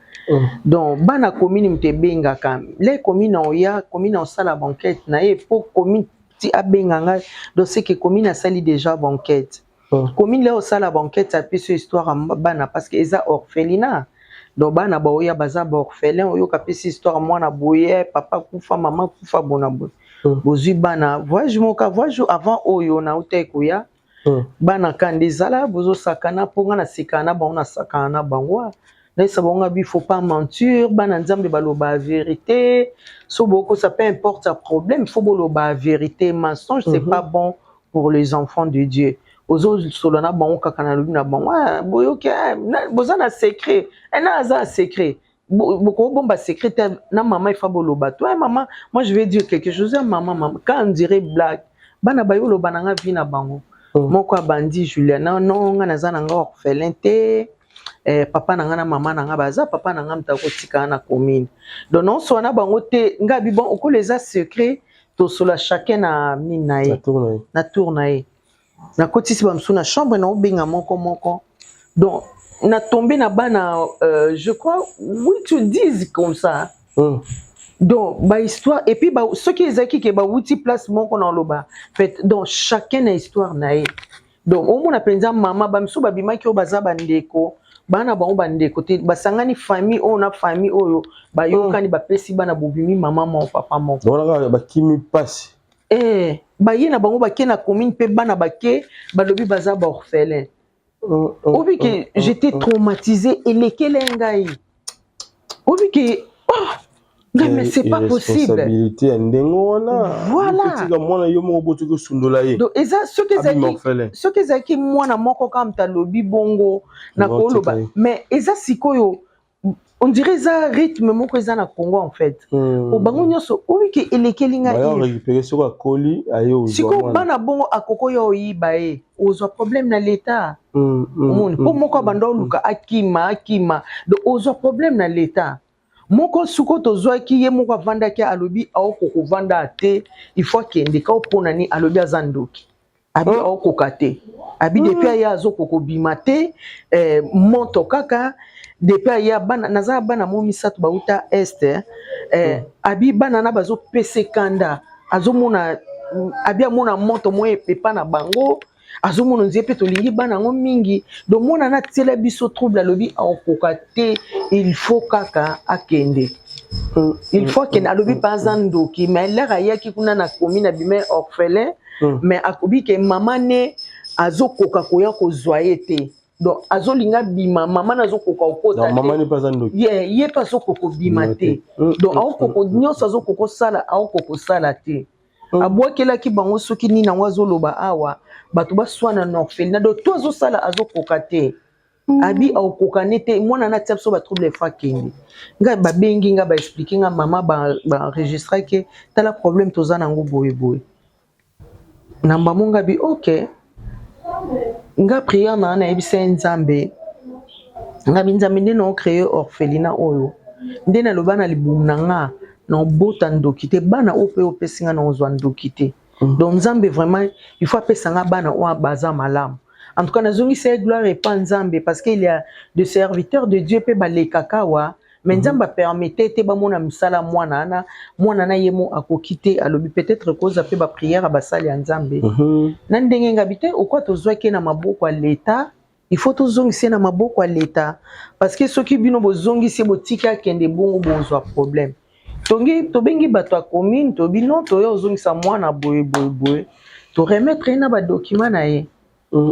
Donc bana commune moto ebengaka le commune, oya commune osala baenquête na ye mpo commune ti abenga ngai. Donc c'est que commune asali déjà baenquête. Commune le osala baenquête, apesi histoire ya bana parce que eza orphelinat. Donc bana baoya baza baorphelin, oyoka apesi histoire mwana boye, papa kufa, mama kufa, bona boye. Bozwi bana voyage moko, voyage avant oyo nauta ekoya. Bana kanda ezala, bozosakana mpo nga nasekana na bango, nasakana na bango, nayesa bango nga bi faut pas mentir, bana Nzambe baloba vérité. So bokosa, peu importe ya problème, faut boloba vérité. Mensonge, c'est pas bon pour les enfants de Dieu. Ozosolola na bango kaka, nalobi na bango: "Ah, boyoki, ah, boza na secret." Na aza na secret, bokobomba secret te na mama, ifa boloba to mama, moi je vais dire quelque chose ya mama. Mama, quand on dirait blague, bana bayi oloba na nga vie na bango. Moko abandi: "Juliana, no, nga naza na nga orphelin te. Papa na nga na mama na nga baza, papa na nga moto akotika na commune." Donc naosola na bango te, nga bi bon, okola eza secret, tosola chacun na nini na ye. Na tour na ye. Na tour na ye. Nakotisi bamosusu na chambre, naobenga moko moko. Donc na tombé na bana, je crois 8 ou 10 comme ça. Donc bahistoire, et puis soki ezalaki ke bawuti place moko na oloba, donc chacun na histoire na ye. Donc omona mpenza mama, bamisusu babimaki oyo baza bandeko, bana bango bandeko te, basangani famille oyo na famille oyo, bayokani, bapesi bana, bobimi mama moko, papa moko. Wana kaka bakimi mpasi. Baye na bango, bake na commune mpe bana bake, balobi baza baorphelin. Obi ke j'étais traumatisé, elekele ngai, obi ke oh, ngai, mais c'est pas possible. Responsabilité ya ndenge wana. Voilà. Tika mwana yo moko botoki osundola ye. Donc eza soki abima ezalaki orphelin. Soki ezalaki mwana moko kaka moto alobi bongo, na koloba. Otika ye. Mais eza sikoyo, on dirait eza rythme moko eza na Congo en fait. Po bango nyonso, obi ke elekeli ngai. Baya récupérer soki akoli, aye ozwa Sikoyo mwana. Bana bongo akoki oyo oyiba ye, ozwa problème na l'État. Omoni mpo moko abanda oluka akima, akima, donc ozwa problème na l'État. Moko sikoyo tozwaki ye moko, avandaki, alobi aokoka kovanda te, il faut akende ka opona nini. Alobi aza ndoki, abi aokoka te, abi depuis aya azokoka kobima te, moto kaka depuis aya. Bana, naza na bana mo misato bauta Est, abi bana na bazopesa ekanda, azomona, abi amona moto mo epa na bango, azomona nzie mpe tolingi bana yango mingi. Donc mwana na atiela biso trouble, alobi aokoka te, il faut kaka akende, il faut akende. Alobi mpe aza ndoki, mais lere ayaki kuna na commune, abima orphelin. Mais akobi ke mama ne azokoka koya kozwa ye te, donc azolinga bima, mama ne azokoka kokota. Donc mama te ne mpe aza ndoki. Ye mpe azokoka kobima te. Donc aokoko nyonso azokoka kosala, aokoka kosala te. Abwakelaki bango soki nini yango azoloba awa, bato baswana na orphelinat. Donc to azosala, azokoka te, abi aokoka ne te, mwana na atia biso batrouble, efa akende. Ngai babengi nga, baexpliquer nga, mama baenregistraki, tala problème toza nango boye boye. Na mbamo nga bi ok, nga prière na nga, nayebisa ye Nzambe, nga bi Nzambe, nde na ocréer orphelinat oyo, nde naloba na libumu na nga, na obota ndoki te, bana oyo mpe opesi nga na ozwa ndoki te. Donc Nzambe vraiment, il faut apesa nga bana oyo baza malamu. En tout cas nazongisa ye gloire epa Nzambe, parce que il y a des serviteurs de Dieu mpe balekaka awa, mais Nzambe apermettre te bamona misala mwana wana. Mwana na ye mo akoki te, alobi peut-être koza mpe baprière ya basali ya Nzambe. Na ndenge ngabi te, okwa tozwaki ye na maboko ya l'État, il faut tozongisa ye na maboko ya l'État, parce que soki bino bozongisi ye, botiki akende bongo, bozwa problème. Tongi tobengi bato ya commune, tobi non, toya ozongisa mwana boye boye boye, toremettre ye na badocument na ye.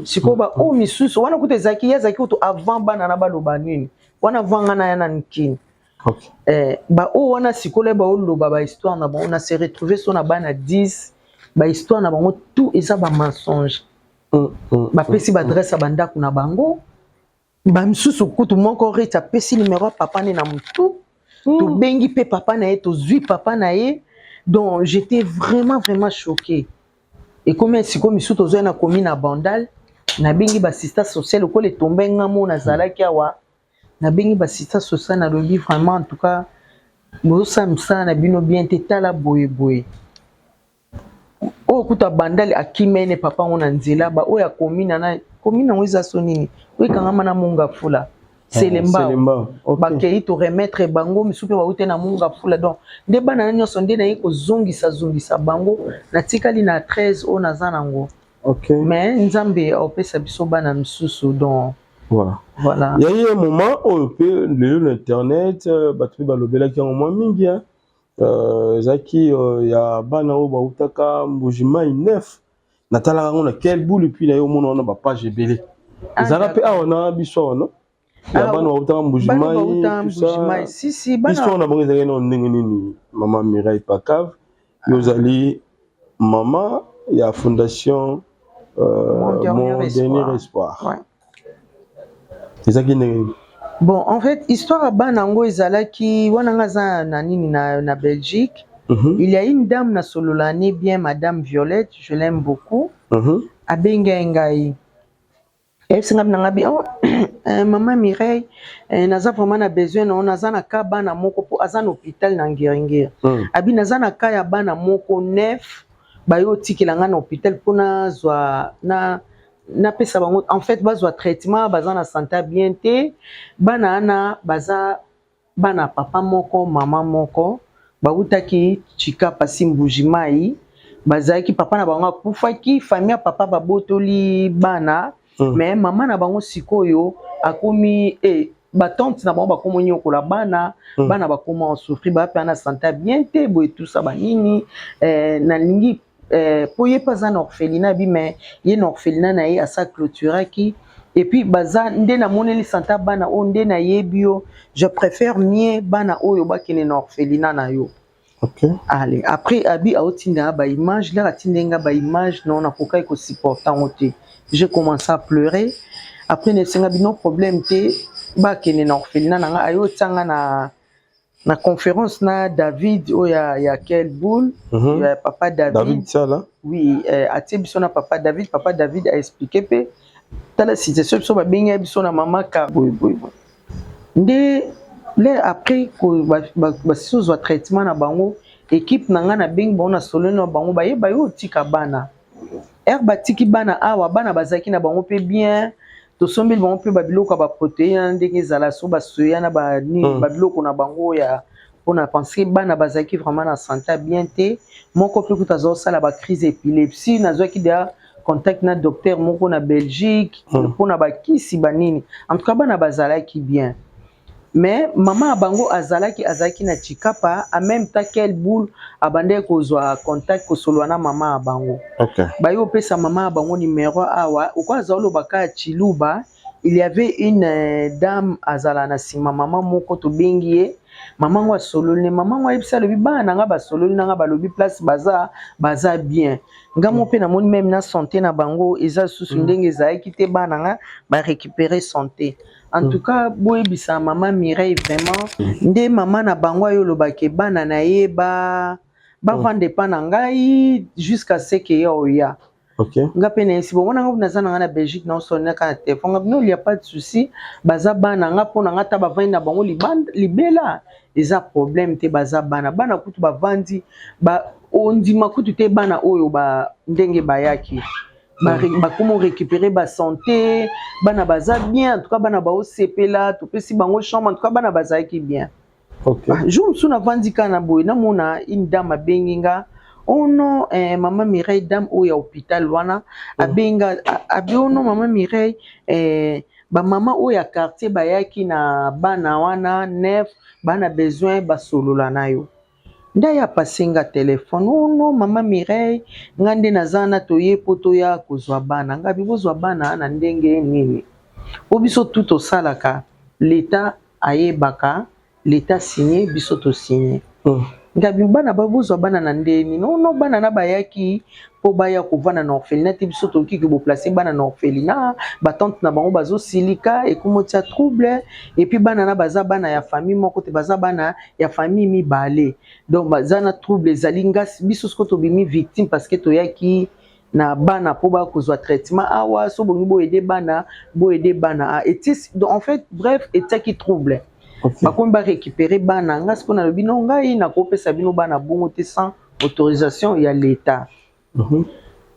Sikoyo baoyo misusu wana kuta ezalaki, ye azalaki kutu avant bana na baloba nini wana, avant nga na ya na nkini. Baoyo wana sikoyo baoloba bahistoire na bango, na se retrouve so na bana 10, bahistoire na bango tout eza bamensonge. Bapesi baadresse ya bandako na bango, bamisusu kutu moko rete apesi numero ya papa ne na motu. Tobengi mpe papa na ye, tozwi papa na ye. Donc j'étais vraiment vraiment choqué. Ekomi sikoyo misusu tozwai na komi na Bandal, nabengi baassistance sociale, lokola etombe nga mo nazalaki awa, nabengi baassistance sociale, nalobi vraiment, en tout cas bozosala mosala na bino bien te, tala boye boye. Oyo kuta Bandal akimene papa ngo na nzela, baoyo akomi na commune yango eza so nini, oyo ekangama na Monga Fula. Selembao. Selembao. Ok. Bakei toremettre bango, misusu mpe bauti na Monga Fula. Donc nde bana na nyonso nde naye kozongisa zongisa bango, natikali na 13 oyo naza nango. Mais Nzambe aopesa biso bana misusu, donc Voilà. Voilà. Il y a eu un moment oyo mpe lelo na internet bato mpe balobelaki yango mwa mingi, hein. Ezalaki ya bana oyo bautaka Mbujimai 9. Natalaka yango na quel boule, puis na ye omona wana bapage ebele ezalaka mpe awa na biso awa, no ya Ah, bana bautaka bana Mbujimai, bauta tout ça. Mbujimai, si si, bana. Histoire na bango ezalaki nano ndenge nini, mama Mireille Pacave? Yo ozali mama ya fondation Mon Dernier Mon Espoir. Dernier Espoir. Ouais. Ezalaki ndenge nini? Bon, en fait, histoire ya bana yango ezalaki wana, nga aza na nini na Belgique. Il y a une dame na solola ne bien, madame Violette, je l'aime beaucoup. Abengai ngai, ayebisi ngai na ngai bi: "Oh, mama Mireille, naza vraiment na besoin na yo. Naza na ka bana moko mpo aza na hôpital na Ngiringiri." Abi naza na ka ya bana moko neuf, baye otikela ngai na hôpital mpo nazwa na napesa bango, en fait bazwa traitement, baza na santé bien te. Bana wana baza bana papa moko, mama moko, bautaki Tshikapa si Mbujimai. Bazalaki, papa na bango akufaki, famille ya papa babotoli bana. Mais mama na bango sikoyo akomi batante na bango bakomi nyokola bana. Bana bakoma osouffrir, baa mpe na santé bien te boye, tusa banini. Nalingi po ye mpe aza na orphelinat bi, mais ye na orphelinat na ye asa clôturaki. Et puis baza nde namoneli santé ya bana oyo nde nayebi yo, je préfère mieux bana oyo bakende na orphelinat na yo. Allez, après abi aotinda baimage, lere atindi nga baimage, non, nakokaki kosupporter yango te, j'ai commencé à pleurer. Après nesenga bino problème te, bakende na orphelinat na nga. Aye otianga na conférence na David oyo ya quel boule, ya papa David. David Sala. Oui, atie biso na papa David. Papa David aexpliquer mpe tala situation biso, babengi biso na mama ka boye boye boye. Nde le après basisi ozwa traitement na bango, équipe na ngai nabengi bango na soloni na bango, bayeba yo otika bana ere batiki bana awa. Bana bazalaki na bango mpe bien, tosombeli bango mpe babiloko ya baprotéine na ndenge ezala so basoya na banini, babiloko na bango ya mpona pense. Bana bazalaki vraiment na santé bien te, moko mpe kuta azosala bacrise épilepsie. Nazwaki deja contact na docteur moko na Belgique mpona bakisi banini. En tout cas bana bazalaki bien, mais mama ya bango azalaki na Tshikapa. En même temps quel boule abandaki kozwa contact, kosolola na mama ya bango. Baye opesa mama ya bango numéro awa, okoa aza oloba ya Chiluba. Il y avait une dame azala na nsima mama moko, tobengi ye. Mama ngo asololi ne mama ngo, ayebisi, alobi bana na nga basololi na nga, balobi place baza, baza bien. Nga mo mpe namoni même na santé na bango eza susu ndenge ezalaki te, bana nga barécupérer santé. En tout cas boyebisa mama Mireille vraiment nde mama na bango ayo olobaki bana na ye ba bavanda epa na ngai jusqu'à ce que ye oya. Nga mpe nayesi bongo nanga naza na nga na Belgique, naosonaka na telefone nga bino, il y a pas de souci, baza bana nga, mpo na nga ata bavandi na bango libela eza problème te, baza bana. Bana kutu bavandi ba, ondima kutu te, bana oyo ba, ndenge bayaki bakoma récupérer basanté, bana baza bien. En tout cas bana baosepela, topesi bango chambre. En tout cas bana bazalaki bien. Ah, jour mosusu navandi kaka na boye, namona une dame abengi nga: "Oh non, mama Mireille." Dame oyo ya hôpital wana abenga, abi: "Oh non, mama Mireille, bamama oyo ya quartier bayaki na bana wana neuf, bana besoin basolola na yo." Nde aye apase nga telefone: "Oh non, mama Mireille, nga nde naza wana, toye mpo toya kozwa bana." Nga bi: "Bozwa bana na ndenge nini?" Po biso tu tosalaka, leta ayebaka, leta signe, biso tosigne. Ngabi: "Bana bozwa bana na ndeni?" "Nono, bana na bayaki mpo baya kovanda na orphelinat te. Biso tokiki boplacer bana na orphelinat, batante na bango bazosilika, ekomi otia trouble. Et puis bana na baza bana ya famille moko te, baza bana ya famille mibale, donc baza na trouble." Ezali ngasi biso siko tobimi victime parce que toyaki na bana mpo bakozwa traitement awa. So bongi boyede bana, boyede bana etie. Donc en fait, bref, etiaki trouble. Bakomi barécupérer bana. Nga sikoyo nalobi: "No, ngai nakopesa bino bana bongo te sans autorisation ya l'État."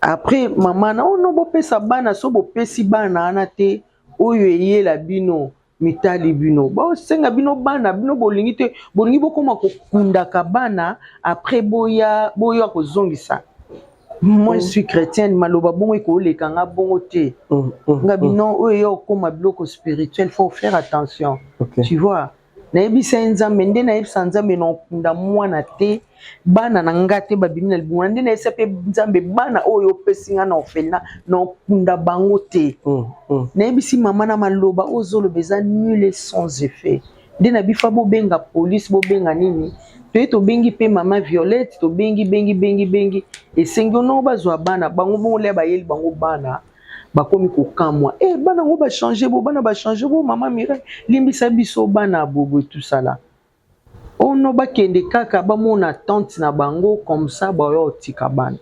Après mama na ono: "Bopesa bana, so bopesi bana wana te, oyo eyela bino." Mitali bino, baosenga bino bana, bino bolingi te, bolingi bokóma kokundaka bana, après boya boya kozongisa. Moi, je suis chrétienne, maloba bongo ekoleka nga bongo te. Nga bino oyo ya okóma biloko spirituel, faut faire attention. Tu vois, nayebisa ye Nzambe nde nayebisa Nzambe na okunda mwana te, bana na nga te babimi na libunga nde nayebisa mpe Nzambe, bana oyo opesi nga na orphelinat, na okunda bango te. Nayebisi mama na maloba oyo ozoloba eza nul et sans effet. Nde na bifa bobenga police, bobenga nini, toye tobengi mpe mama Violette, tobengi bengi bengi bengi, esengi ono bazwa bana bango bongo. Lia bayeli bango bana, bakomi kokamwa e bana yango bachange bo, bana bachange bo. Mama Mireille, limbisa biso, bana boboye tusala ono bakende kaka bamona tante na bango, comme ça baya otika bana.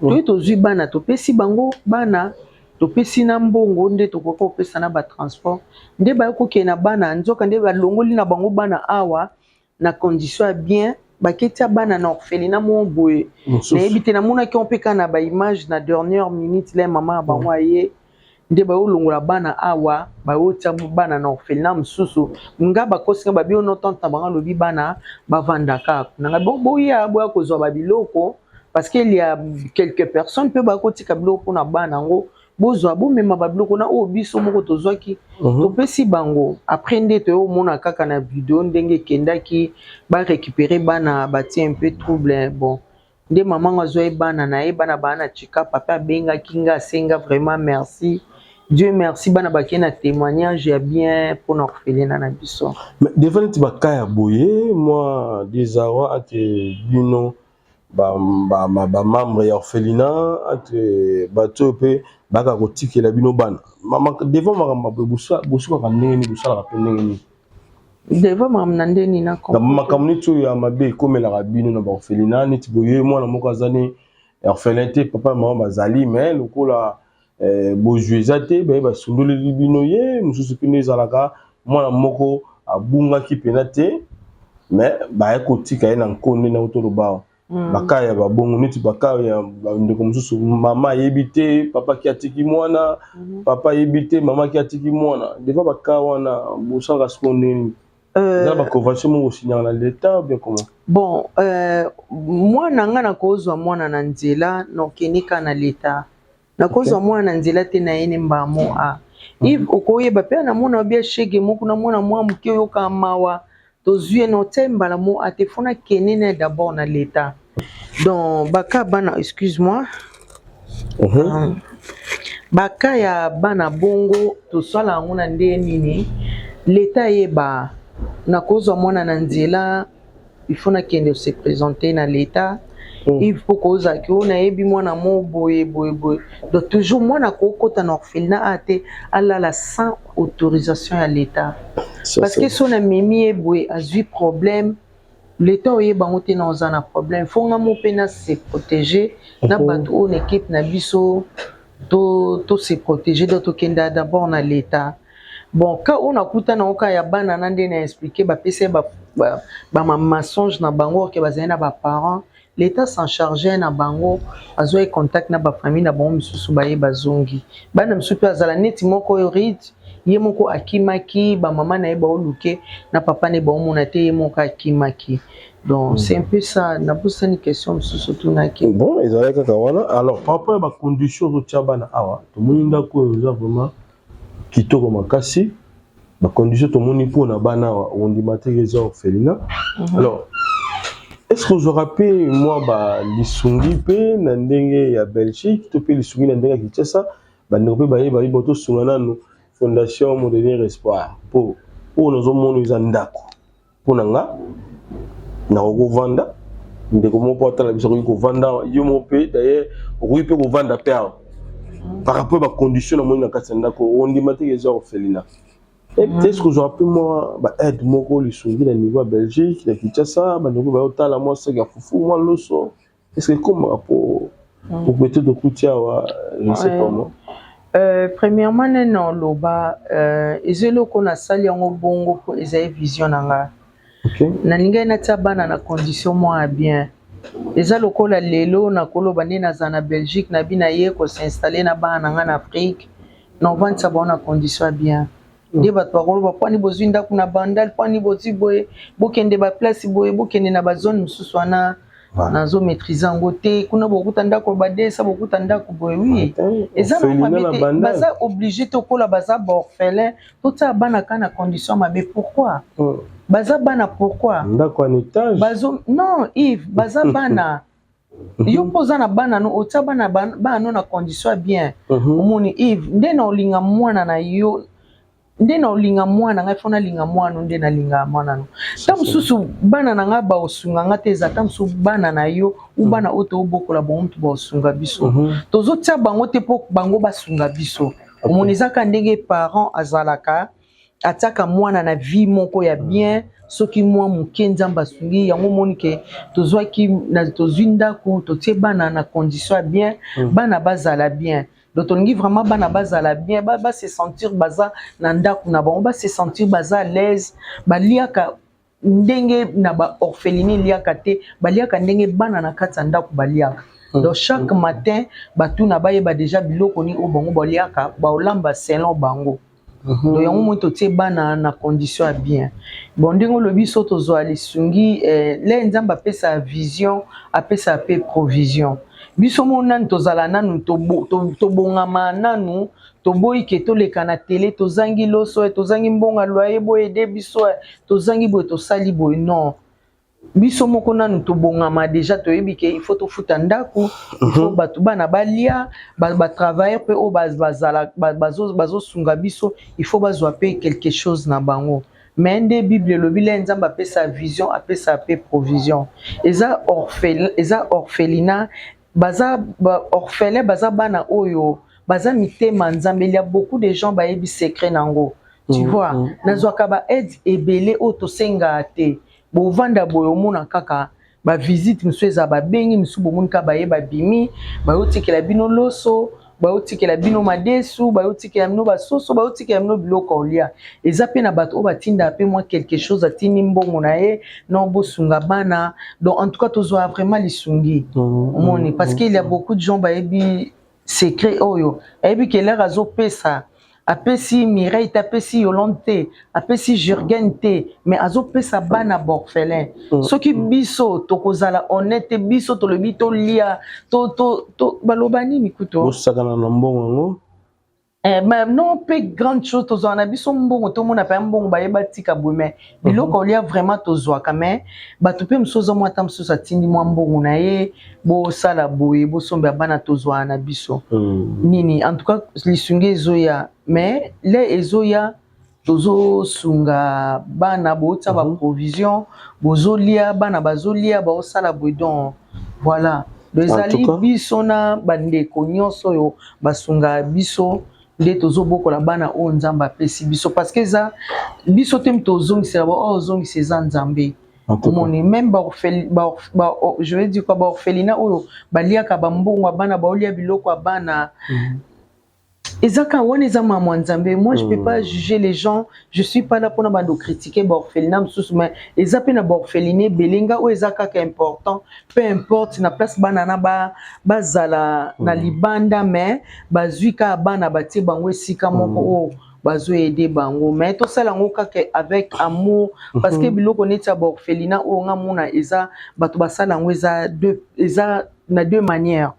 Toye tozwi bana, topesi bango bana, topesi na mbongo nde tokoki kopesa na batransport nde baye kokende na bana. Nzoka nde balongoli na bango bana awa na condition ya bien, baketia bana na orphelinat moko boye. Nayebi te, namonaki yango mpe kaka na baimage na dernière minute la mama ya bango aye nde bayolongola bana awa, bayotia bana na orphelinat mosusu. Nga bakosi nga, babi ono tante na bango alobi bana bavandaka kuna. Nga bon, boya boya kozwa babiloko, parce que il y a quelques personnes mpe bakotika biloko mpona bana yango, bozwa bomema babiloko na oyo biso moko tozwaki. Topesi bango, après nde toyomona kaka na video ndenge ekendaki, barécupérer bana, batie un peu trouble. Bon, nde mama ngo azwa ye bana na ye, bana baa na Tshikapa. Mpe abengaki nga, asenga vraiment merci, Dieu merci, bana bakei na témoignage ya bien mpona orphelinat na biso. Mais devant neti baka ya boye, mwa désarroi entre bino bamembre ya orphelinat, entre bato oyo mpe baka kotikela bino bana, devant makambo ya boye, bosukaka ndenge nini, bosalaka mpe ndenge nini? Devant makambo na ndenge nini? Na makambo neti oyo ya mabe ekomelaka bino na baorphelinat, neti boye mwana moko aza ni orphelin te, papa na mama bazali, mais lokola bozwi eza te, baye basundoleli bino ye mosusu. Mpe nde ezalaka mwana moko abungaki mpena te, mais baye kotika ye na nkonde na toloba awa. Baka ya babongo, neti baka ya bandeko mosusu, mama ayebi te papa ki atiki mwana, papa ayebi te mama ki atiki mwana. Devant baka wana, bosalaka sikoyo ndenge? Eza baconvention moko osignaka na l'État ou bien comment? Bon, mwana nga nakozwa mwana na nzela, nokende kaka na l'État. Nakozwa mwana na nzela te, na ye ne mbamo a Yves, okoyeba mpe namona obia shege moko, namona mwa moke, oyoka mawa, tozwi ye na otia mbala mo ate, fo nakende na d'abord na l'État. Donc baka bana, excuse moi, baka ya bana bongo, tosala yango na ndenge nini? L'État eyeba nakozwa mwana na nzela, il faut nakende se présenter na l'État. Il faut kozalaki oyo nayebi mwana mo boye boye boye. Donc toujours mwana kokota na orphelinat a te alala sans autorisation ya l'État, parce que so namemi ye boye, azwi problème, l'État oyeba yango te na oza na problème. Fo nga mo mpe na se protéger na bato oyo na équipe na biso, to se protéger. Donc tokenda d'abord na l'État. Bon, ka oyo nakuta nango kaka ya bana na nde na expliqué, bapesa ye bamensonge na bango oke bazali na baparent, l'État s'en charge na bango, azwaki contact na bafamille na bango misusu, baye bazongi bana misusu. Mpe azala neti moko oyo Rit, ye moko akimaki, bamama na ye baoluke na papa na ye baomona te, ye moko akimaki. Donc c'est un peu ça. Nabosani question mosusu otunaki. Bon, ezalaki kaka wana. Alors, par rapport ya bacondition ozotia bana awa, tomoni ndako oyo eza vraiment kitoko makasi. Bacondition tomoni mpona bana awa, ondima te eza orphelinat. Alors, est ce que ozwaka mpe mwa balisungi mpe na ndenge ya Belgique to mpe lisungi na ndenge ya Kinshasa, bandeko mpe bayeba bo tosunga nanu Fondation Mon Dernier Espoir? Mpo oyo nazomona eza ndako mpo na nga nakoki kovanda, ndeko moko mpo atala biso akoki kovanda, yo moko mpe d'ailleurs okoki mpe kovanda mpe awa. Par rapport ya bacondition namoni na kati ya ndako, ondima te eza orphelinat. Est ce que ozwaka mpe mwa baaide moko, lisungi na niveau ya Belgique, na Kinshasa, bandeko bayotala mwa saki ya fufu, mwa loso, est ce que ekomaka po peut-être okuti awa, je sais pas moi? Premièrement, nene oloba eza eloko nasali yango bongo mpo ezali vision na nga. Nalingai natia bana na condition moko ya bien. Eza lokola lelo nakoloba nde nazala na Belgique, nabi na ye kos'installer na bana na nga na Afrique, na ovandisa bango na condition ya bien. Nde bato bakoloba mpwani bozwi ndako na Bandal, mpwani bozwi boye, bokende baplace boye, bokende na bazone mosusu wana. Nazo maîtrise yango te. Kuna bokuta ndako badesa, bokuta ndako boye. Oui, eza na mabe te. Baza obligé te okola baza baorphelin. Totia bana ka na condition mabe, pourquoi? Baza bana, pourquoi? Ndako en étage. Bazo, non Yves, baza bana. Yo mpo oza na bana no, otia bana bana no na condition ya bien. Omoni Yves, nde na olinga mwana na yo, nde na olinga mwana ngai, fo nalinga mwana nde nalinga mwana no. Ta mosusu bana na ngai baosunga nga te, eza ta mosusu bana na yo u bana oyo tobokola bango mutu baosunga biso. Tozotia bango te mpo bango basunga biso. Omoni, eza kaka ndenge parent azalaka, atiaka mwana na vie moko ya bien. Soki mwa moke Nzambe asungi yango, omoni ke tozwaki, tozwi ndako, totie bana na condition ya bien, bana bazala bien. Donc tolingi vraiment bana bazala bien, base sentir baza na ndako na bango, base sentir baza à l'aise. Baliaka ndenge na baorphelinat eliaka te, baliaka ndenge bana na kati ya ndako baliaka. Donc chaque matin batuna, bayeba déjà biloko nini oyo bango baliaka, baolamba selon bango. Donc yango moi totie bana na condition ya bien. Bon, ndenge olobi, so tozwa lisungi, le Nzambe apesa vision, apesa mpe provision. Biso mo nanu tozala nanu, tobongama nanu. Toboyi ke toleka na tele: tozangi loso, tozangi mbongo loyer, boyede biso, tozangi boye, tosali boye. Non, biso moko nanu tobongama déjà. Toyebi ke il faut tofuta ndako, il faut bato bana balia, batravailleur mpe oyo bazala bazosunga biso, il faut bazwa mpe quelque chose na bango. Mais nde Bible elobi, le Nzambe apesa vision, apesa mpe provision. Eza orphelinat, baza baorphelin, baza bana oyo baza mitema Nzambe. Il y a beaucoup de gens bayebi secret nango, tu vois. Nazwaka baaide ebele oyo tosengaka te. Bovanda boye, omona kaka bavisite mosusu eza, babengi mosusu, bomoni kaka baye, babimi, bayotikela bino loso, bayotikela bino madesu, bayotikela bino basoso, bayotikela bino biloko olia. Eza mpe na bato oyo batindaka mpe mwa quelque chose, atindi mbongo na ye, non, bosunga bana. Donc en tout cas tozwa vraiment lisungi. Omoni, parce que il y a beaucoup de gens bayebi secret oyo, ayebi ke l'heure azopesa, apesi Mireille te, apesi Yolande te, apesi Jurgen te, mais azopesa bana baorphelin. Soki biso tokozala honnête te, biso tolobi tolia to, baloba nini kuto? Bosakana na mbongo yango. Eh, mais non, mpe grande chose, tozwaka na biso mbongo, tomona mpe mbongo bayeba tika boye, mais biloko olia vraiment tozwaka. Mais bato mpe mosusu ozomwa, ata mosusu atindi mwa mbongo na ye, bosala boye, bosombela bana, tozwaka na biso nini. En tout cas lisungi ezoya, mais le ezoya, tozosunga bana, botia baprovision, bozolia, bana bazolia, baosala boye. Donc voilà, donc ezali biso na bandeko nyonso oyo basungaka biso nde tozobokola bana oyo Nzambe apesi biso, parce que eza biso te tozongisela ba oyo ozongisa, eza Nzambe. Omoni, même ba, je vais dire quoi, baorphelinat oyo baliaka bambongo ya bana, baolia biloko ya bana, eza ka wana, eza mama Nzambe. Moi je peux pas juger les gens, je suis pas là mpona bando critiquer baorphelinat mosusu, mais eza mpe na baorphelinat ebele. Nga oyo eza kaka important, peu importe na place bana na bazala na libanda, mais bazwi kaka bana, batie bango esika moko oyo bazoaider bango, mais tosala yango kaka avec amour, parce que biloko neti ya baorphelinat oyo nga mona, eza bato basala yango, eza na deux manières.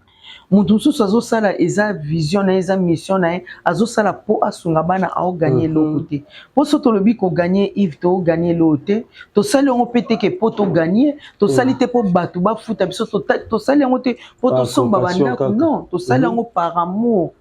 Moto mosusu azosala, eza vision na ye, eza mission na ye, azosala mpo asunga bana, aoganye eloko te. Mpo so tolobi koganye, Yves, tooganye eloko te. Tosali yango mpe teke mpo toganye, tosali te mpo bato bafuta biso, tosali yango te mpo tosomba bandako. Non, tosali yango par amour,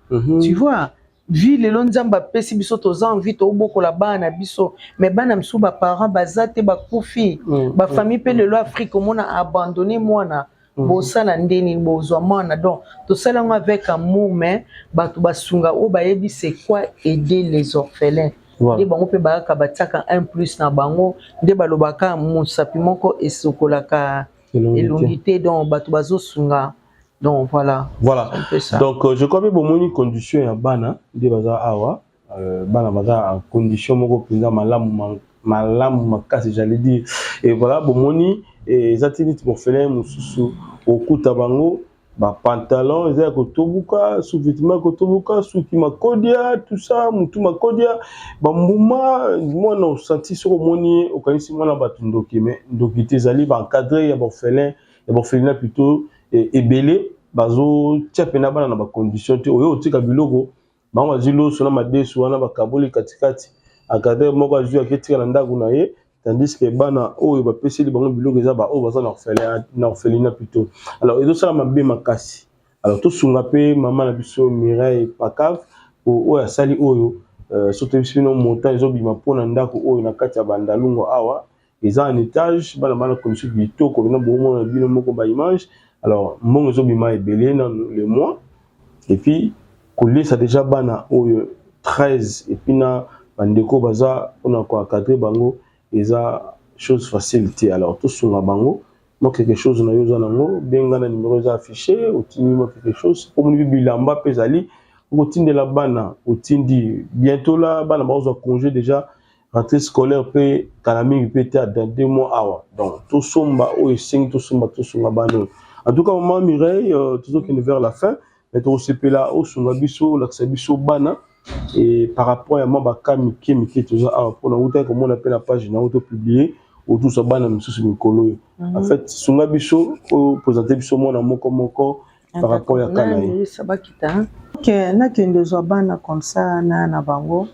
tu vois. Vie lelo Nzambe apesi biso, toza envie tobokola bana na biso, mais bana mosusu baparent baza te, bakufi, bafamille mpe. Lelo Afrique, omona abandonne mwana, bosala ndeni bozwa mwana? Donc tosala yango avec amour, mais bato basunga oyo bayebi c'est quoi aider les orphelins, nde bango mpe bayaka, batiaka un plus na bango. Nde balobaka mosapi moko esokolaka elongi te. Donc bato bazosunga, donc voilà. Voilà, donc je crois mpe bomoni condition ya bana nde baza awa. Bana baza en condition moko mpenza malamu, malamu makasi, j'allais dire. Et voilà, bomoni, eza ti neti orphelin mosusu okuta bango. Ba pantalon eza ya kotobuka, sous-vêtement ya kotobuka, suki makodia, tout ça, mutu makodia, ba mbuma, mwana osanti soki omoni ye okanisi mwana bato ndoki, mais ndoki te, ezali ba encadré ya ba orphelin, ya ba orphelinat plutôt ebele bazotia pena bana na ba condition te. Oyo otika biloko bango bazwi loso na madesu wana bakaboli katikati, encadré moko azwi aketika na ndako na ye, tandis que bana oyo bapeseli bango biloko eza ba oyo baza na orphelinat, na orphelinat plutôt. Alors ezosala mabe makasi. Alors tosunga pe mama na biso Mireille Pakav oyo asali oyo, soki toyebisi bino montant ezobima mpona ndako oyo na kati ya Bandalungwa awa, eza en étage, bana bana condition kitoko bino bomona bino moko ba image. Alors mbongo ezobima ebele na le mois, et puis kolesa déjà bana oyo 13, et puis na bandeko baza mpona koencadrer bango eza chose facile te. Alors tosunga bango, moi quelque chose na yo oza nango, benga na numéro eza affiché, otindi moi quelque chose, omoni bilamba mpe ezali okotindela bana, otindi bientôt là bana bazwa congé déjà, rentrée scolaire mpe kala mingi mpe te, dans 2 mois awa. Donc tosomba oyo esengi, tosomba, tosunga bana oyo. En tout cas maman Mireille, tozokende vers la fin, mais tokosepela osunga biso, olakisa biso bana et par rapport ya mwa baka mike mike toza awa mpona utaki komona mpe na page na yo topublier otusa bana misusu mikolo oyo. En fait sunga biso oyo présenter biso mwana moko moko par rapport ya kana ye. Bakita ok, nakende ozwa bana comme ça na bango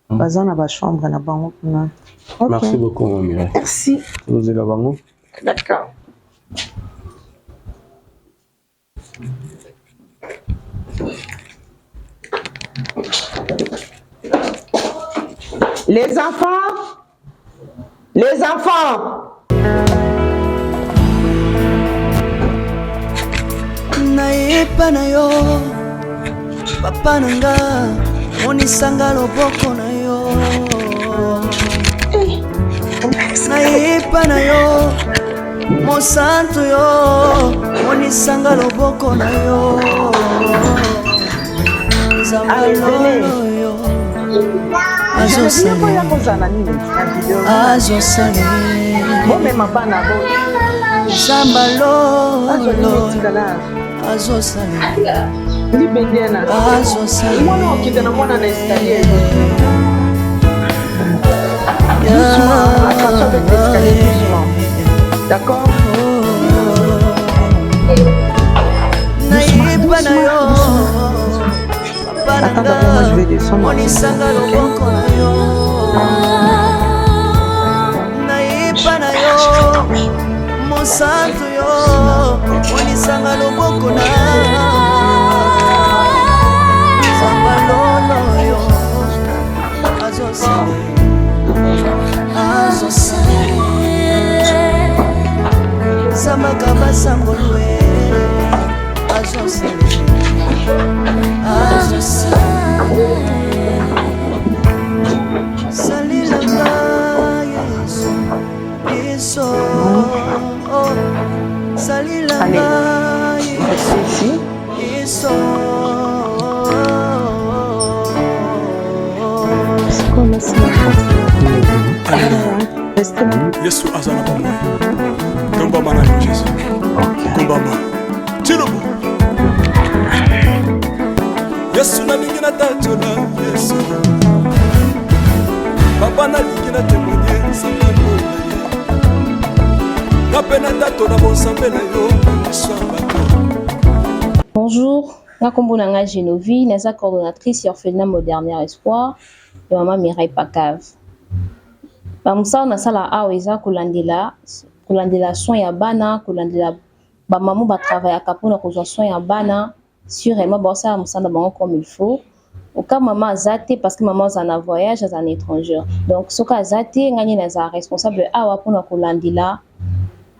baza na bachambre na bango kuna. Merci beaucoup maman Mireille. Merci. Tozela bango. D'accord. Les enfants, les enfants. Nayepa na yo papa na nga, monisanga loboko na yo. Nayepa na yo mosantu yo, monisanga loboko na yo. Nzambe lolo yo azosale, bomema bana bo Nzamba lolo azosale, libendena azosale. Mwana okita na mwana na escalier. Doucement, attention avec l'escalier, doucement. D'accord? Nayepa na yo papa na Attends, d'abord, moi je vais descendre. Monisanga loboko na yo. Nayepa na yo mosantu yo, monisanga loboko na Nzamba lolo yo azosale, azosale. Zambaka basangolwe azosale, azosale. Salilanga Yesu Yesu, salilanga Restez ici. Yesu. Restez là. Yesu aza na bomoi, tombama na yo Jésus, kombama tilobo. Yesu nalingi natatola, Yesu papa nalingi natémoigner nzambe na ye, nga mpe natatola bonzambe na yo miso ya bato. Bonjour, nga kombo na nga Genovie, naza coordonnatrice ya orphelinat Moderne Espoir ya mama Mireille Pakav. Ba mosala nasala awa eza kolandela soin ya bana, kolandela bamama batravaillaka mpona kozwa soin ya bana, sûrement baosala mosala na bango comme il faut. Oka mama aza te parce que mama aza na voyage, aza na étranger, donc soki aza te, ngai nde nazala responsable awa mpona kolandela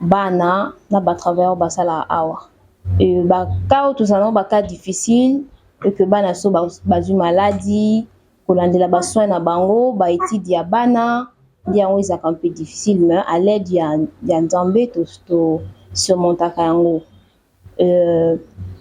bana na batravailleur basala awa. Baka oyo tozala nango, baka difficile eke bana so bazwi maladie, kolandela basoin na bango, baétude ya bana, nde yango ezalaka un peu difficile, mais à l'aide ya Nzambe tosurmontaka yango.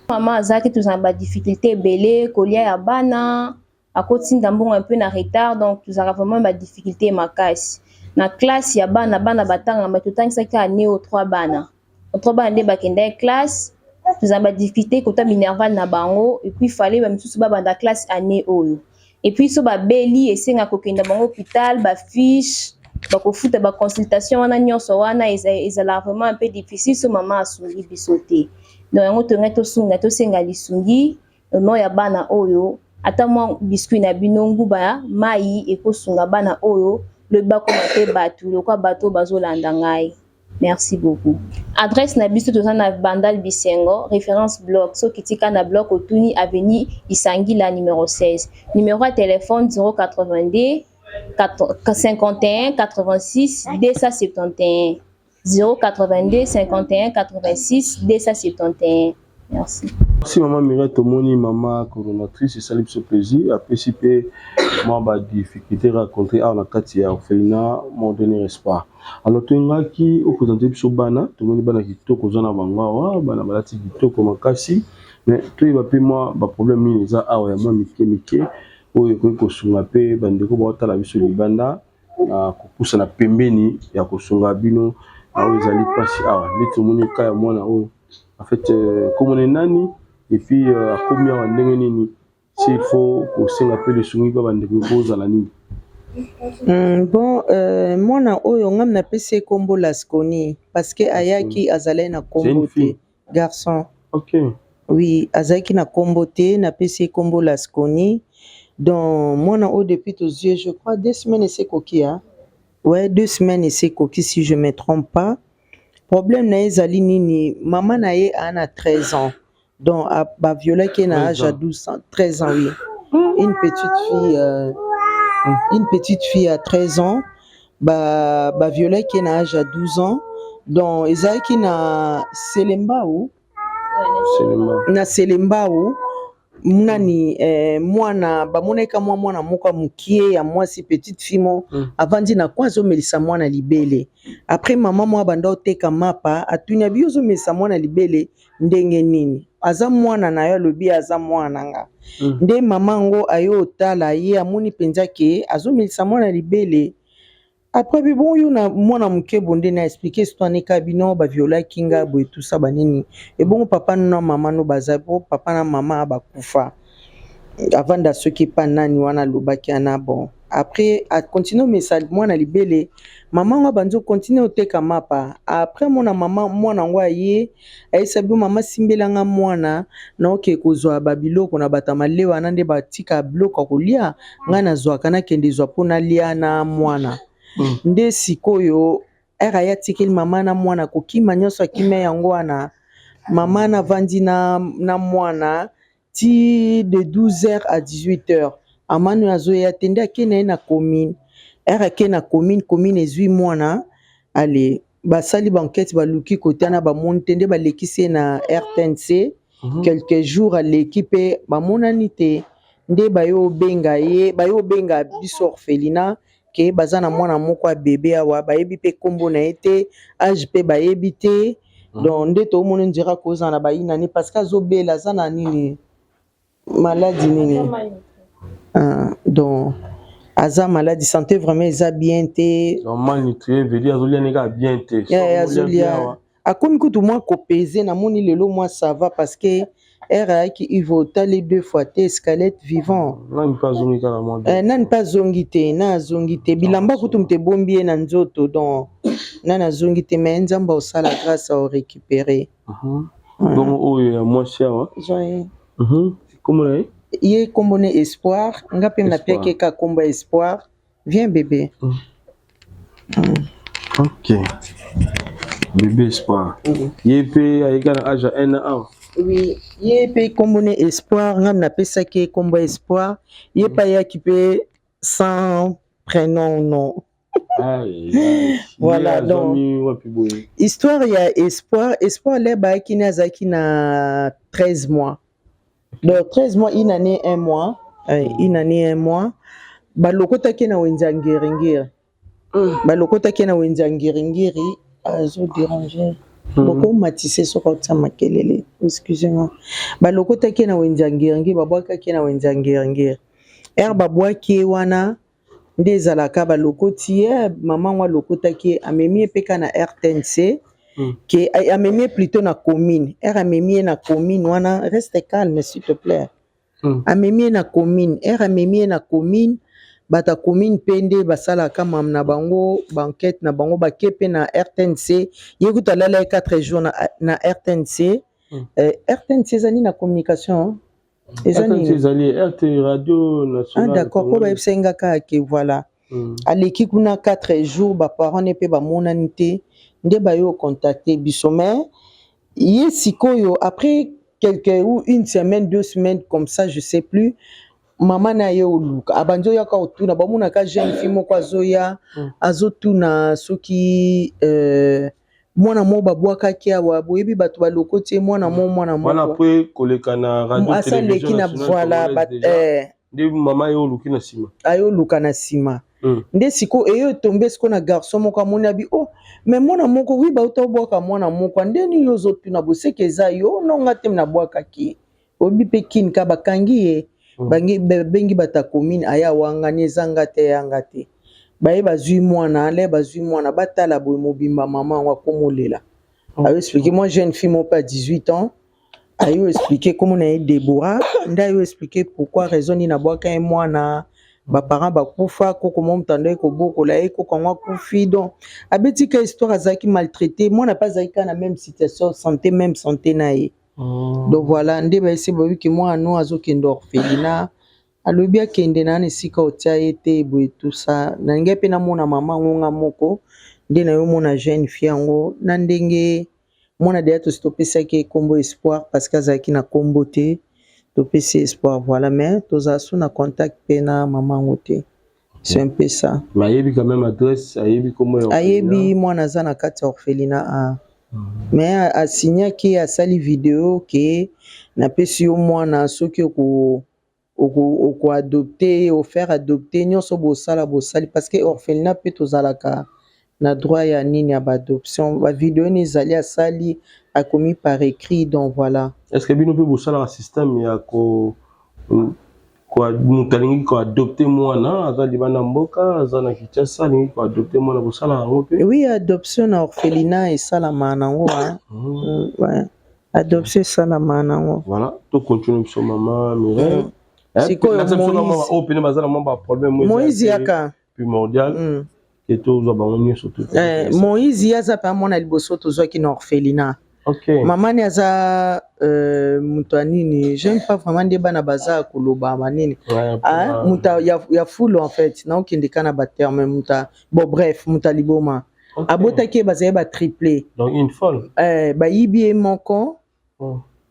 Mama aza te, tozala na badifficulté ebele, kolia ya bana, akotinda mbongo un peu na retard, donc tozalaka vraiment badifficulté makasi. Na classe ya bana, bana batangaka, me totangisaki kaka neo 3 bana, 3 bana nde bakendaki classe. Tozala badifficulté kota minerval na bango, et puis fallait bamisusu babanda classe année oyo. Et puis so babeli, esenga kokenda bango hôpital, bafiche bakofuta, baconsultation wana nyonso wana ezala vraiment un peu difficile so mama asungi biso te. Donc yango tongai tosunga, tosenga lisungi no ya bana oyo, ata mwa biscuit na bino, nguba, mai, ekosunga bana oyo lobi bakoma mpe bato lokwa bato oyo bazolanda ngai. Merci beaucoup. Adresse na biso, toza na Bandal Bisengo, référence bloc. Soki tika na bloc, otuni avenue Isangila numéro 16. Numéro ya téléphone 082 51 86 271, 082 51 86 271. Merci. Merci mama Mireille. Tomoni mama coordonnatrice, esali biso plaisir, apesi mpe mwa badifficulté rencontré awa na kati ya orphelinat Mon Dernier Espoir. Alors toyengaki oprésente biso bana. Tomoni bana kitoko, oza na bango awa, bana balati kitoko makasi, mais toyeba mpe mwa baproblème nini eza awa ya mwa mike mike oyo ekoki kosunga mpe bandeko baotala biso libanda na kopusana pembeni ya kosunga bino na oyo ezali mpasi awa. Neti omoni ka ya mwana oyo, en fait komona nani, et puis akomi awa ndenge nini? S'il faut kosenga mpe lisungi mpe bandeko, kozala nini? Bon, mwana oyo ngam napesi ye nkombo Lasconi parce que ayaki azalaki na nkombo te. Garçon. Oui, azalaki na nkombo te, napesi ye nkombo Lasconi. Donc mwana oyo, depuis tozwi ye, je crois 2 semaines esi ekoki, ah ouais, 2 semaines esi ekoki si je me trompe pas. Problème na ye ezali nini? Mama na ye aa na 13 ans, donc baviolaki ye na âge ya 12 ans, 13 ans, oui. Une petite fille, une petite fille à 13 ans, baviolaki ye na âge ya 12 ans. Donc ezalaki na Selembao, na Selembao nani, mwana bamonaki mwa mwana moko ya mokie ya mwasi, petite fille mo avandi na kwa, azomelisa mwana libele. Après mama moko abanda oteka mapa, atuni abi: "Ozomelisa mwana libele ndenge nini? Aza mwana na yo?" Alobi: "Aza mwana na nga." Nde mama yango aye otala ye, amoni mpenza ke azomelisa mwana libele. Après bi bon, yo na mwana moke bo nde na expliquer histoire neka bino baviolaki nga boye, tusa banini. Ebongo papa na mama no baza po? Papa na mama bakufa, avanda soki epa nani wana. Alobaki ana. Bon, après akontinue omesa mwana libele. Mama yango abandi okontinue oteka mapa. Après mona mama mwana yango aye, ayesa bi: "Mama, simbelanga mwana, naoke kozwa babiloko na bato ya malewa wana nde batika biloko ya kolia, ngai nazwaka, nakende zwa mpo nalia na mwana." Nde sikoyo ere aye, atikeli mama na mwana, kokima nyonso akima yango wana. Mama navandi na mwana ti de 12 heures à 18 heures, amani oyo azoya te. Nde ake na ye na commune. Ere ake na commune, commune ezwi mwana. Ale basali baenquête, baluki kote wana, bamoni te. Nde balekisi ye na RTNC. Quelques jours aleki mpe, bamonani te. Nde baye obenga ye, baye obenga biso orphelinat ke baza na mwana moko ya bebe awa, bayebi mpe nkombo na ye te, âge mpe bayebi te. Donc nde toomona nzela kozala na bayinani parce que azobela, aza na nini, maladi nini. Ah, donc aza maladi, santé vraiment eza bien te. Donc malnutrié veut dire azolia ndenge bien te. Azolia, akomi kutu mwa kopese. Namoni lelo mwa ça va parce que ere ayaki ivo otali deux fois te, squelette vivant. Nani mpe azongi kaka mwa? Nani mpe azongi te, na azongi te. Bilamba kutu moto ebombi ye na nzoto. Donc nani azongi te, mais Nzambe osala grâce aorécupérer. Bongo oyo ya mwasi awa, kombo na ye? Ye kombo ne Espoir. Nga mpe napiaki ka kombo ya Espoir. Viens bébé. Ok, bébé Espoir. Ye mpe ayeka na âge ya 1 an awa? Oui, ye mpe kombo ne Espoir. Nga napesaki ye kombo ya Espoir. Ye mpe ayaki mpe sans prénom, non. Voilà, donc histoire ya Espoir, Espoir le bayaki ne azalaki na 13 mois, donc 13 mois, une année un mois, une année un mois. Balokotaki na wenze ya Ngiringiri. Balokotaki na wenze ya Ngiringiri, azodéranger. Bokomatise soki otia makelele, excusez-moi. Balokotaki na wenze ya Ngiringiri, babwakaki na wenze ya Ngiringiri. Ere babwaki ye wana, nde ezalaka balokoti ye, mama ngo alokotaki ye, amemi ye mpe ka na RTNC. Ke amemi ye plutôt na commune. Ere amemi ye na commune wana, reste calme s'il te plaît. Amemi ye na commune, ere amemi ye na commune, bato ya commune mpe nde basalaka mam na bango baenquête na bango, bake mpe na RTNC. Ye kutu alala ye 4 jours na RTNC. RTNC eza nini na communication? Eza RTNC nini? Ezali RT Radio Ah, Nationale. d'accord, mpo bayebisaki nga kaka ke voilà, aleki kuna 4 jours, baparent ne mpe bamonani te, nde baye ocontacte biso. Mais ye sikoyo, après quelques ou une semaine, 2 semaines comme ça, je sais plus, mama na ye oluka, abandi oyaka otuna, bamonaka jeune fille moko azoya, azotuna soki mwana moko babwakaki awa, boyebi bato balokoti ye mwana mo mwana Wana moko. Après koleka na radio Asaleki télévision na nationale voilà congolaise déjà, nde mama ye oluki na nsima. Ayoluka na nsima. Nde sikoyo eyo etombe sikoyo na garçon moko, amoni abi: "Oh, mais mwana moko wi, bauta obwaka mwana moko, nde nini ozotuna boseke eza yo nonga te nabwakaki?" Oyebi mpe kini ka bakangi ye. Babengi bato ya commune, aya wangani ezanga te, eyanga te, baye bazwi mwana le, bazwi mwana, batala boye mobimba, mama yango akomolela. Ayo expliquer moi, jeune fille moko ya 18 ans, ayo expliquer kombo na ye Débora, nde ayo expliquer pourquoi, raison nini abwaka ye mwana. Baparent bakufa, koko mo moto andaki kobokola ye, koko yango akufi. Donc abeti ka histoire, azalaki maltraité, mwana mpe azalaki kaka na même situation, santé, même santé na ye. Donc voilà, nde bayesi bayoki mwana no azokende orphelinat, alobi akende na wana esika otia ye te boye, tout ça. Nalingai mpe namona mama yango nga moko, nde nayomona jeune fille yango na ndenge mwana deya tosi topesaki ye nkombo Espoir, parce que azalaki na nkombo te, topesi Espoir, voilà. Mais tozala so na contact mpe na mama yango te, c'est un peu ça. Mais ayebi quand même adresse, ayebi kombo ya Ayebi mwana aza na kati ya orphelinat a, mais asignaki, asali video ke napesi yo mwana soki oko okoadopte, ofaire adopter, nyonso bosala bosali, parce que orphelinat mpe tozalaka na droit ya nini ya baadoption. Bavideo nini ezali, asali, akomi par écrit, donc voilà. Est ce que bino mpe bosalaka système ya ko moto alingi koadopte mwana, aza libanda mboka, aza na Kinshasa, alingi koadopte mwana, bosalaka yango mpe? Oui, adoption na orphelinat esalamaka nango. Ouais. Adoption esalamaka nango. Voilà, tocontinue biso, mama Mireille. Sikoyo oyo pene baza na mwa baproblème. Moïse, yaka. Primordial ke tozwa bango nyonso. Moïse ye aza mpe mwana liboso tozwaki na orphelinat. Mama ni aza moto ya nini, j'aime pas vraiment nde bana baza koloba manini, moto ya fulu en fait, naokende ka na baterme, moto, bon bref, moto ya liboma. Abotaki ye, bazali batriplé. Donc une folle. Bayibi ye moko,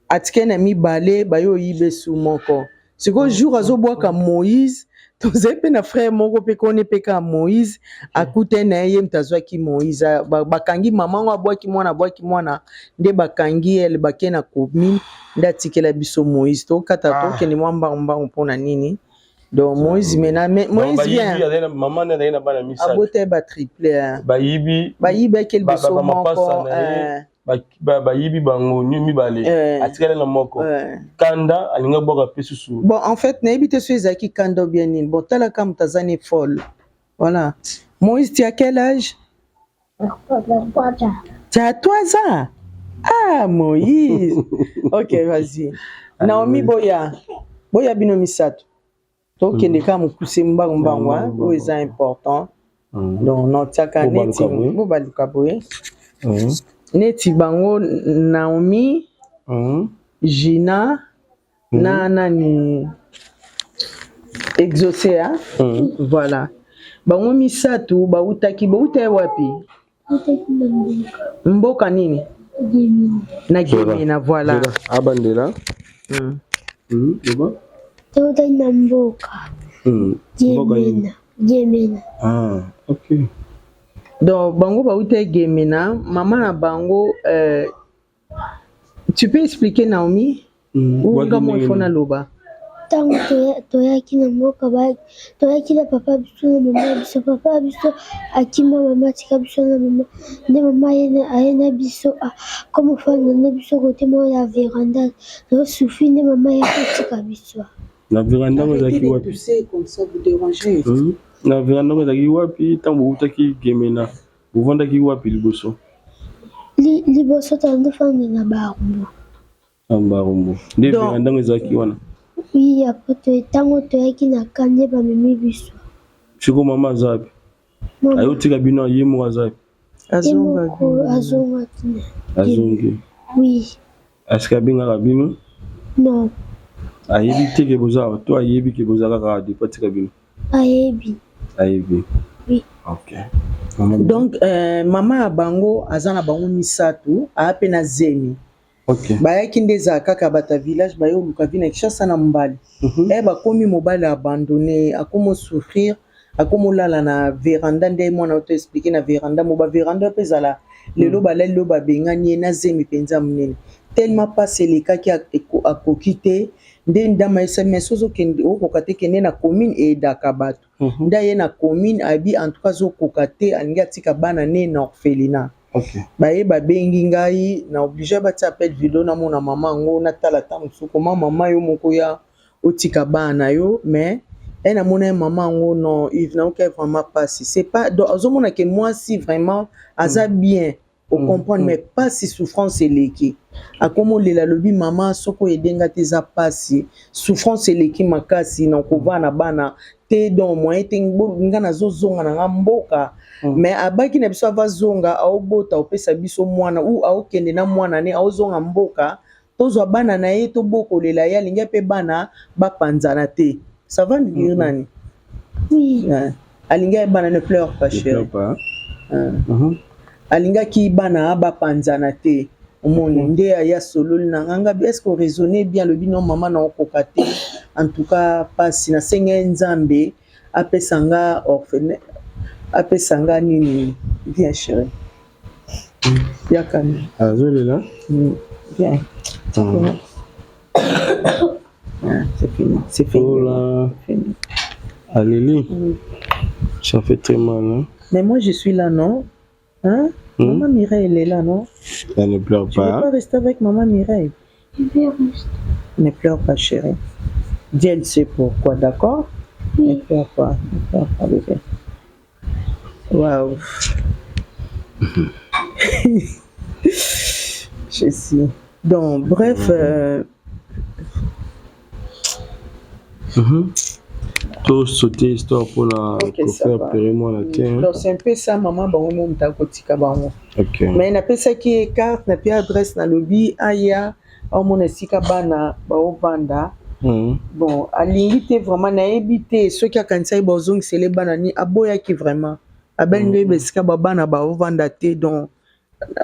atikali na mibale, baye oyiba esu moko. Sikoyo jour azobwaka Moïse, tozali mpe na frère moko mpe koni mpe kaka Moïse, akutani na ye, ye moto azwaki Moïse. Bakangi mama ngo, abwaki mwana, abwaki mwana, nde bakangi ele, bake na commune, nde atikela biso Moïse. Tokata, tokende mwa mbangu mbangu mpona nini. Donc Moïse mena, Moïse bien. Mama nde azali na bana misato. Abota ye batriplé. Bayibi. Bayibi akeli biso moko. Bayibi bango mibale, atikali na moko, kanda alingi abwaka mpe susu. Bon, en fait nayebi te so ezalaki kanda ou bien nini. Bon, talaka moto aza ne folle, voilà. Moïse, tu as quel âge? Tu as 3 ans. Ah Moïse, ok, vas-y. Naomi, boya, boya bino misato, tokende kaka mokuse, mbangu mbangu, oyo eza important. Donc notiaka neti bobaluka boye, neti bango Naomi, Gina na nani, Exaucé. Voilà, bango misato bautaki, bauta ye wapi? Mboka nini? Na Gemena, voilà. Abandela. Toutaki na mboka Gemena, Gemena. Ah, ok. Donc bango bauta Gemena, mama na bango, tu peux expliquer, Naomi? Unga mo ifo naloba. Ntango toyaki na mboka, toyaki na papa biso na mama biso. Papa biso akima, mama atika biso na mama. Nde mama aye na biso, comme ofanda na biso kote moko ya veranda, tosufi, nde mama ye kotika biso. Na veranda ngo ezalaki wapi? Na veranda ngo ezalaki wapi? Ntango boutaki Gemena, bovandaki wapi liboso? Liboso tozofanda na Barumbu. Na Barumbu. Nde veranda ngo ezalaki wana? Oui, après ntango toyaki na camp nde bamemi biso. Sikoyo mama aza wapi? Aye otika bino ye moko aza wapi? Ye moko azongaki. Azongi? Oui. Est-ce que abengaka bino? Non. Ayebi te ke boza awa to ayebi ke boza kaka awa depuis atika bino? Ayebi. Ayebi. Oui. Ok. Donc mama ya bango aza na bango misato, aya pe na zemi. Okay. Bayaki nde ezala kaka bato ya village baye oluka vie na Kinshasa na mobali. Bakomi mobali abandonné, akomi souffrir, akomi olala na veranda nde mwana oyo to expliquer na veranda mo ba veranda mpe ezala lelo balali lelo babengani ye na zemi mpenza monene. Tellement pasi elekaki, akoki te nde ndama esali mais soki ozokende okoka te, kende na commune eyedaka bato. Nde aye na commune abi en tout cas azokoka te, alingi atika bana ne na orphelinat. Baye babengi ngai na oblige batia appel vidéo, namona mama yango, natala ata mosusu koma mama yo moko ya otika bana na yo. Mais namona ye mama yango, non Yves, nayoki vraiment pasi. C'est pas donc ozomona ke mwasi vraiment aza bien ocomprendre, mais pasi, souffrance eleki, akomi olela. Alobi: "Mama, soki oyedenga te, eza pasi, souffrance eleki makasi na kovaa na bana te, donc moyen te, nga nazozonga na nga mboka." Mais abaki na biso ava zonga, aobota, opesa biso mwana ou aokende na mwana ne, aozonga mboka, tozwa bana na ye, tobokolela ye. Alingi mpe bana bapanzana te. Ça va dire nani? Oui. Alingi ye bana, ne pleure pas, chérie. Alingaki bana bapanzana te. Omoni nde aya sololi na nga, ngabi: "Est ce que oraisonne bien?" Alobi: "Non mama, na okoka te, en tout cas pasi." Nasenga ye Nzambe apesa nga orphelin, apesa nga nini. Viens chérie, yakani. Azolela. Viens. Ah, c'est fini, c'est fini. Oh là. C'est fini. Aleli. Ça fait très mal, hein? Mais moi je suis là, non, hein? Maman Mireille, elle est là, non? Elle ne pleure Tu veux pas. pas rester avec maman Mireille? Je vais rester. Ne pleure pas, chérie. Dieu, elle sait pourquoi, d'accord? Ne Oui. pleure pas, ne pleure pas, bébé. Waouh. Je suis. Donc, bref, To sauter histoire pour la Ok, ça faire va. pleurer moi la terre. Donc c'est un peu ça, maman, bango mo mutu akotika bango. Mais napesaki ye carte, napia adresse, nalobi aya aomona esika bana baovanda. Bon, alingi te vraiment, nayebi te soki akanisaki bazongisele bana nini. Aboyaki vraiment, abelingi oyeba esika babana baovanda te. Donc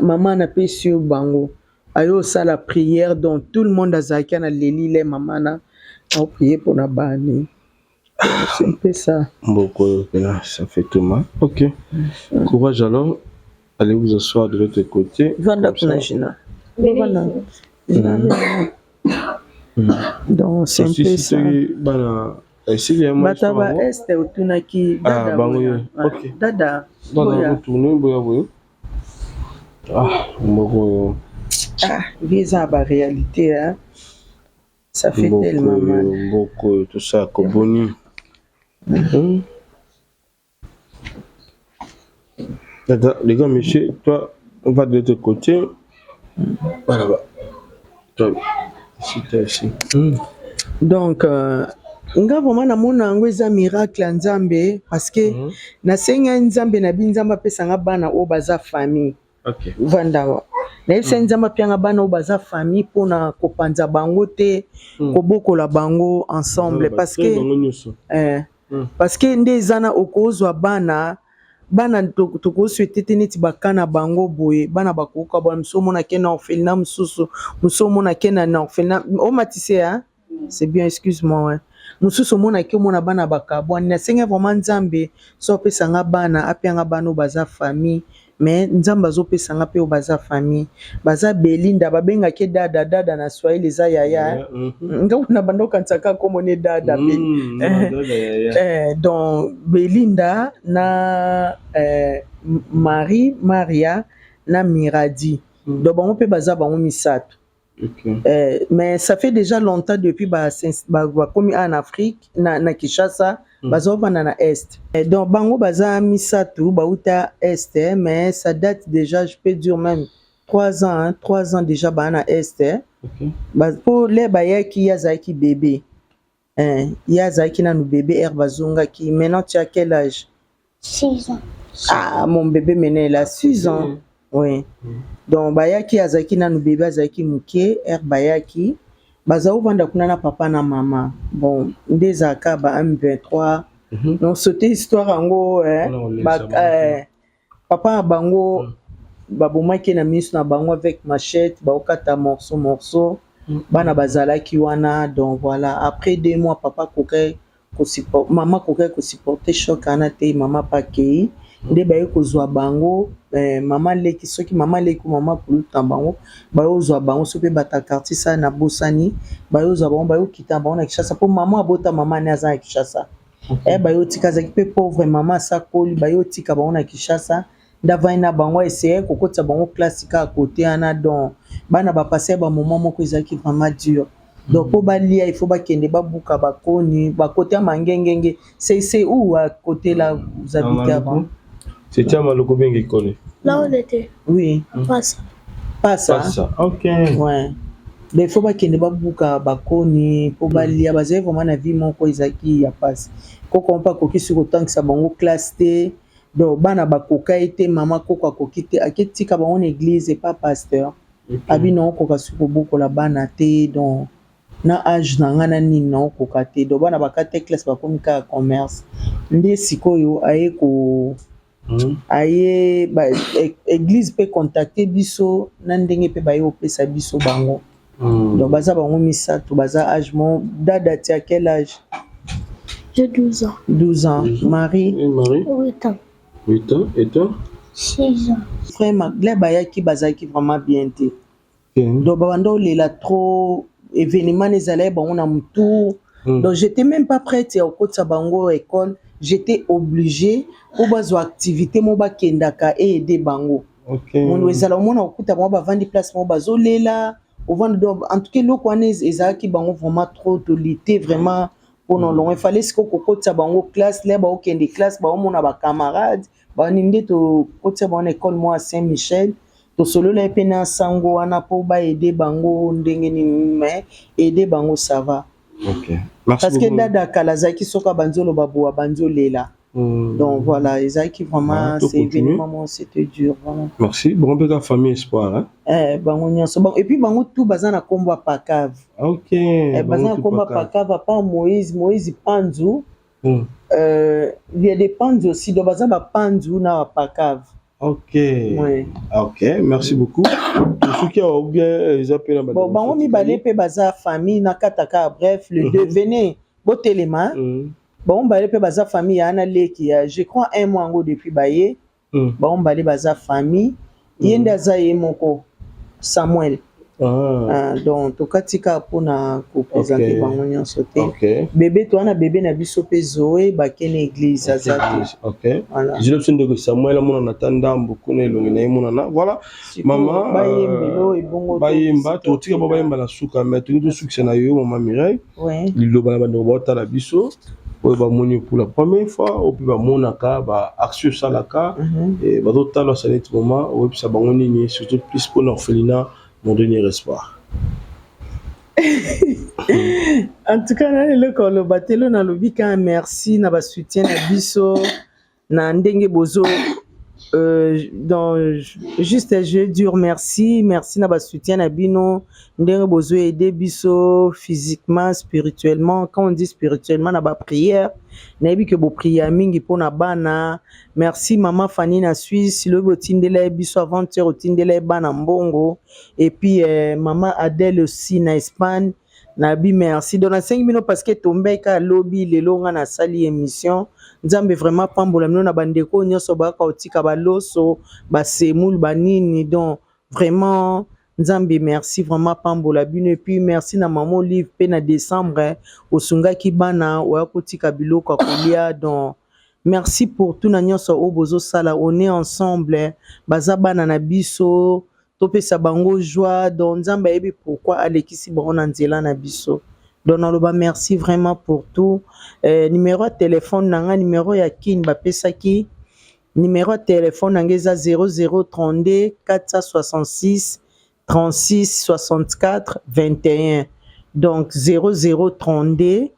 mama, napesi yo bango, ayo osala prière. Donc tout le monde azalaki na leli le mama na aoprier mpona bani. C'est un peu ça. Beaucoup, là, ça fait tout mal. Ok. Courage alors. Allez vous asseoir de l'autre côté. Vanda Comme ça. kuna, Gina. Vanda, Gina. Donc c'est un Aussi, peu si ça. tu bana esili ya mwa Bato ba este otunaki. Ah, Dada bango boya. yo. Ok. Dada Dada, boya. retourner boya boya. Ah, moko oyo. Ah, vie eza na baréalité, hein? Ça fait Mboka tellement mal. oyo, mboka oyo tosala boni? Attends, les gars, monsieur, toi, on va de l'autre côté. Voilà, va. Toi, ici, toi, ici. Donc nga vraiment namona yango eza miracle ya Nzambe, parce que nasengai Nzambe na bi Nzambe apesanga bana oyo baza famille. Vanda wa nayebisa Nzambe apianga bana oyo baza famille mpona kopanza bango te, kobokola bango ensemble, parce que bango nyonso. Parce que nde eza na okozwa bana, bana tokosouhaiter te neti baka na bango boye, bana bakoka bana mosusu omona ke na orphelinat, mosusu mosusu omona ke na orphelinat omatise ya c'est bien, excuse-moi, ouais. Mosusu omonaki omona bana bakabwani. Nasengi vraiment Nzambe so apesanga bana, apianga bana oyo baza famille. Mais Nzambe azopesanga mpe oyo baza famille, baza Belinda, babengaki dada. Dada na Swahili eza yaya. Nga kuna banda okanisaka komona dada. Dada, yaya. Donc Belinda na Marie, Maria na Miradi. Donc bango mpe baza bango misato. Mais ça fait déjà longtemps depuis bakomi ba en Afrique na Kinshasa. Bazovanda na Est. Donc bango baza misato, bauta Est, mais ça date déjà, je peux dire même. 3 ans, hein, 3 ans déjà baa na Est, eh. Po le bayaki, ye azalaki bébé, hein, ye azalaki nanu bébé ere bazongaki. Maintenant, tu as quel âge? 6 ans. Ah, mon bébé, maintenant il a 6 ans, oui. Donc bayaki, azalaki nanu bébé, azalaki moke ere bayaki. Baza kovanda kuna na papa na mama. Bon, nde ezalaka ba M23. Donc sote histoire yango, eh, Mpona kolekisa ba, bango. eh, papa na bango babomaki ye na miso na bango avec machette, baokata morceau morceau. Bana bazalaki wana. Donc voilà, après 2 mois, papa kokaki, mama kokaki kosupporter choc wana te. Mama mpe akei, nde baye kozwa bango, eh, mama leki, soki mama leki, mama kulutu na bango, bayozwa bango, soki mpe bato ya quartier sala na bosani, bayozwa bango, bayokita bango na Kinshasa, mpo mama abota, mama ne aza na Kinshasa. Eh, bayotika, azalaki mpe pauvre mama, asakoli, bayotika bango na Kinshasa. Nde avandi na bango, eseye kokotisa bango classe kaka kote wana. Donc bana bapase bamoment moko ezalaki vraiment dur. Donc mpo balia, il faut bakende babuka bakoni bakote ya Mangengenge. C'est où, à côté là vous habitez avant? C'était à Maluku bien école. Là on était. Oui. Pas ça. Pas ça. Pas ça. Ok. Ouais. Donc il faut bakende babuka bakoni mpo balia. Bazali vraiment na vie moko ezalaki ya pasi. Koko mpe akoki soki kotangisa bango classe te. Donc bana bakoka ye te, mama koko akoki te, aketika bango na église epa pasteur. Abi na okoka soki kobokola bana te, donc na age na nga na nini, na okoka te. Donc bana bakata classe, bakomi kaka commerce. Nde sikoyo aye ko aye ba, église mpe contacte biso na ndenge mpe baye kopesa biso bango. Donc baza bango misato, baza âge mo. Dada, ti à quel âge? J'ai 12 ans. 12 ans. 12 ans. Marie? Et Marie? 8 ans. 8 ans. Et toi? 6 ans. Vraiment, le bayaki, bazalaki vraiment bien te. Donc babanda olela trop, événement ezalaki bango na motu. Donc j'étais même pas prête ya kokotisa bango école. J'étais obligée po bazwa activité mo bakendaka eaider bango. Mondo ezala, omona kokuta bango bavandi place moko, bazolela, ovanda. Donc en tout cas eloko wana ezalaki bango vraiment trop tolite vraiment mpona olongo. Efale sikoyo kokotisa bango classe. Le baokende classe, baomona bacamarade bani. Nde tokotisa bango na école moko ya Saint Michel. Tosolola ye mpe na sango wana mpo baaider bango ndenge nini, mais aider bango, ça va. Ok. Merci Parce que beaucoup. dada kala azalaki, soki abandi oloba boye, abandi olela. Donc voilà, ezalaki vraiment Ah, c'est continue. événement moko, c'était dur vraiment. Merci. Bon, on peut la famille Espoir. Hein? Eh, bango nyonso. Et puis bango tout baza na nkombo ya Pakave. Eh, baza na nkombo ya Pakave, à part Moïse, Moïse Panzu. Il y a des Panzu aussi, donc baza bapanzu na bapakave. Ouais. Ok, merci beaucoup. Tout ce qui a ou bien ils appellent. Bon, bango mibale mpe baza famille na kataka. Bref, le deux, venez, botelema. Bango mibale mpe baza famille ya na leki ya, je crois, un mois yango depuis baye. Bango mibale baza famille. Ye nde aza ye moko Samuel. Ah. Ah, donc tokati kaka mpona koprésenter bango nyonso te. Bébé to wana, bébé na biso mpe Zoe, bakene église, aza te. Voilà. Zilo biso ndeko Samuel amonana ata ndambo kuna, elongi na ye monana. Voilà. Mama, bayembelo ebongo. Bayemba, totika bo bayemba na suka, mais tolingi tosukisa na yo, mama Mireille. Liloba na bandeko baotala biso, oyo bamoni pour la première fois, oyo mpe bamonaka baaction osalaka, bazotala sa neti moma, oyebisa bango nini, surtout plus mpona orphelinat Mon Dernier Espoir? En tout cas, nani eloko oloba te. Elo nalobi kaka merci na basoutien na biso na ndenge bozo donc juste je veux dire merci, merci na basoutien na bino, ndenge bozo aider biso physiquement, spirituellement. Quand on dit spirituellement, na baprière, nayebi ke boprière mingi mpona bana. Merci mama Fani na Suisse, lobi otindela ye biso, avant-hier otindela ye bana mbongo. Et puis mama Adèle aussi na Espagne, nabi merci. Donc nasengi bino, parce que tombeki kaka lobi, lelo nga nasali émission. Nzambe vraiment pambola bino na bandeko nyonso bayaka kotika baloso, basemule, banini. Donc vraiment, Nzambe merci, vraiment pambola bino. Et puis merci na mama Olive mpe na décembre osungaki bana, oya kotika biloko ya kolia. Donc merci pour tout na nyonso oyo bozosala. On est ensemble, baza bana na biso, topesa bango joie. Donc Nzambe ayebi pourquoi alekisi bango na nzela na biso. Donc naloba merci vraiment pour tout. Numéro ya telefone na nga, numéro ya Kine bapesaki. Numero ya telefone na ngai eza 0032 466 36 64 21. Donc 0032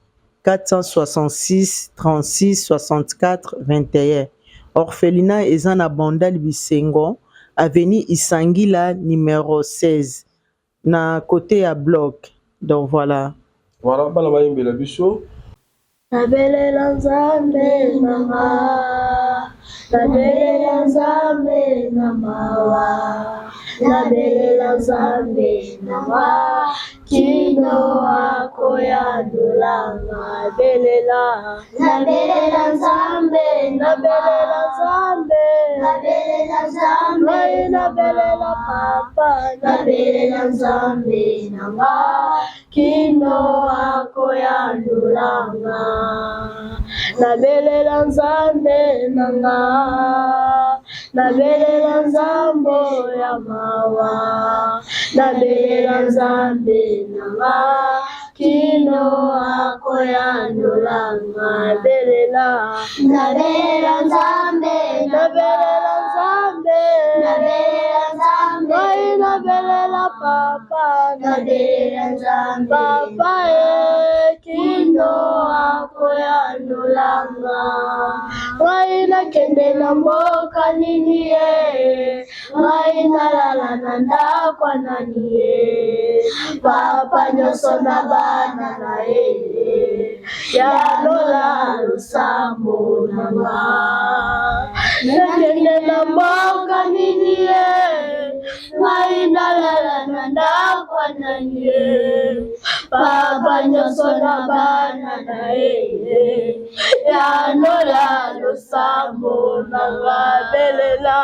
466 36 64 21. Orphelinat eza na Bandal Bisengo, avenue Isangila numero 16 na cote ya bloc. Donc voilà. Voilà, bana bayembela biso. Nabelela Nzambe na nga, nabelela Nzambe na mawa, nabelela Nzambe na nga, kino akoyandola nga. Belela, nabelela Nzambe, nabelela Nzambe, nabelela Nzambe, ngai nabelela Papa, nabelela Nzambe na nga. Kino akoyandola nga, nabelela Nzambe na nga, nabelela Nzambe ya mawa, nabelela Nzambe na nga, kino akoyandola nga, belela, nabelela Nzambe, nabelela Nzambe, nabelela Nzambe, ngai nabelela Papa, nabelela Nzambe, Papa e kino akoyanola nga, ngai nakende na mboka nini ye, ngai nalala na ndako ya nani ye, Papa nyonso na bana na ye, yanola losambo na nga, nakende na mboka nini ye, ngai nalala na ndako ya nani ye, papa nyonso na bana na ye, yanola losambo na nga, belela,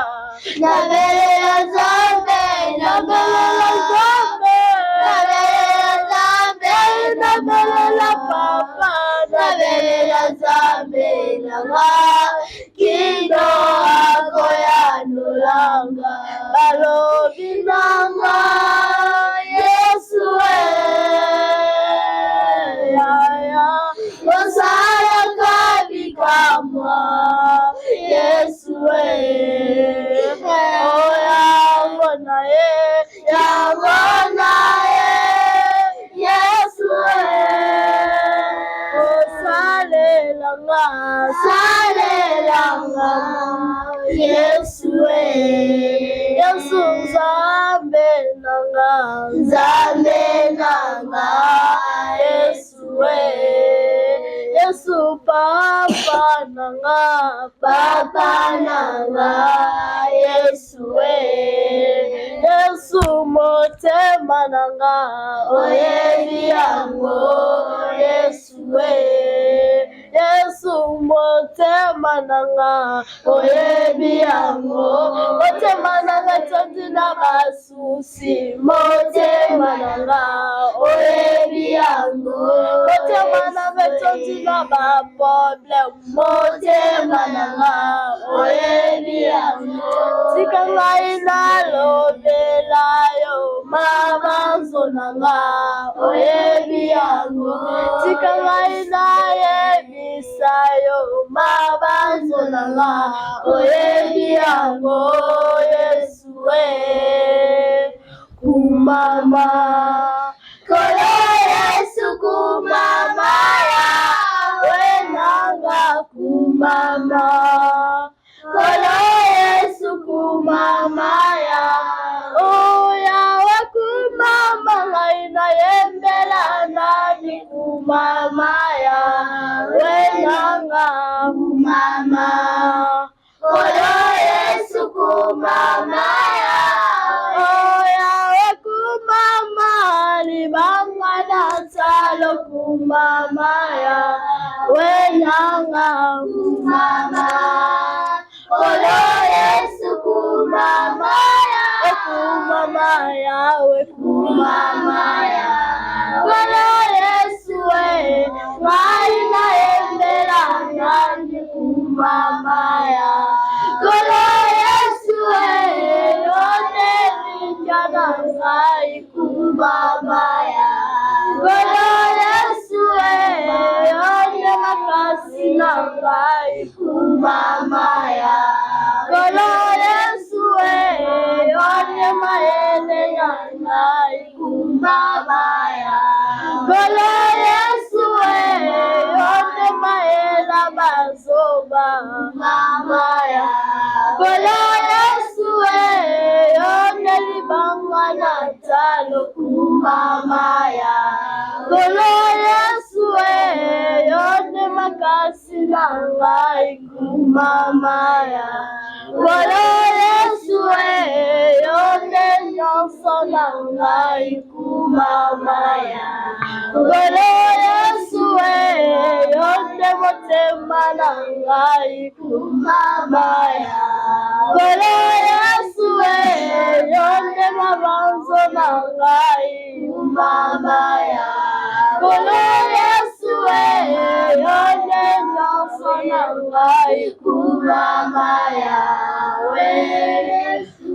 nabelela Nzambe, nabelela Nzambe, nabelela Nzambe, nabelela papa, nabelela Nzambe na nga, kino akoyanola nga, balobi na nga, Yesu e, yaya, osalaka bikamwa, Yesu e, o yango na ye, yango na ye, Yesu e, osalela nga, salela nga, Yesu e, Yesu Nzambe na nga, Nzambe na nga, Yesu e, Yesu Papa na nga, Papa na nga, Yesu e, Yesu motema na nga, oyebi yango, Yesu e, Yesu motema na nga, oyebi yango, motema na nga etondi na basusi, motema na nga, oyebi yango, motema na nga etondi na ba problème, motema na nga, oyebi yango, tika ngai nalobela yo mabanzo na nga, oyebi yango, tika ngai nayebisa yo mabanzo na nga, oyebi yango, Yesu e, kumama, Nkolo Yesu kumama, Yawe na nga kumama, Nkolo Yesu kumama, ya o Yawe kumama, ngai nayembela nani kumama, Yawe na nga kumama, Nkolo Yesu kumama, ya o Yawe kumama, libanga na nsalo kumama, Yawe na nga kumama, Nkolo Yesu kumama, ya kumama, Yawe kumama, ya Nkolo Yesu e, ngai nayembela nani kumama, ya Nkolo Yesu e, yo nde elikya na ngai kumama, ya Nkolo Yesu e, yo nde makasi na ngai kumama, ya. Mama ya Nkolo Yesu e, yo nde libanga na talo. Kumama ya Nkolo Yesu e, yo nde makasi na ngai. Kumama ya Nkolo Yesu e, yo nde nyonso na ngai. Kumama ya Nkolo Yesu e, yo nde motema na ngai. Kumama ya Nkolo Yesu e, yo nde mabanzo na ngai. Kumama ya Nkolo Yesu e, yo nde nyonso na ngai. Kumama ya we Yesu.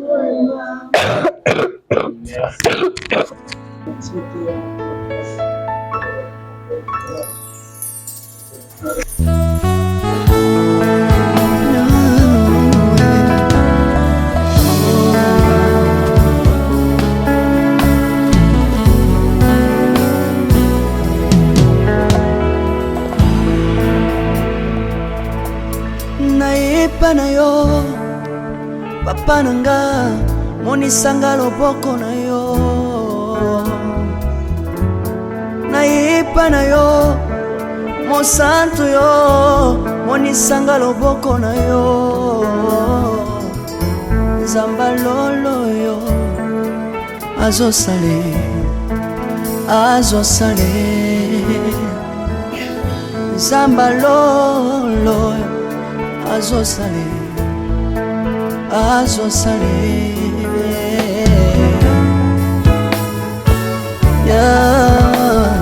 Nayepa na yo, papa na nga, monisanga loboko na yo. Nayepa na yo, mosantu yo, monisanga loboko na yo. Nzamba lolo yo azosale, azosale. Nzamba lolo azosale, azosale. Yahweh.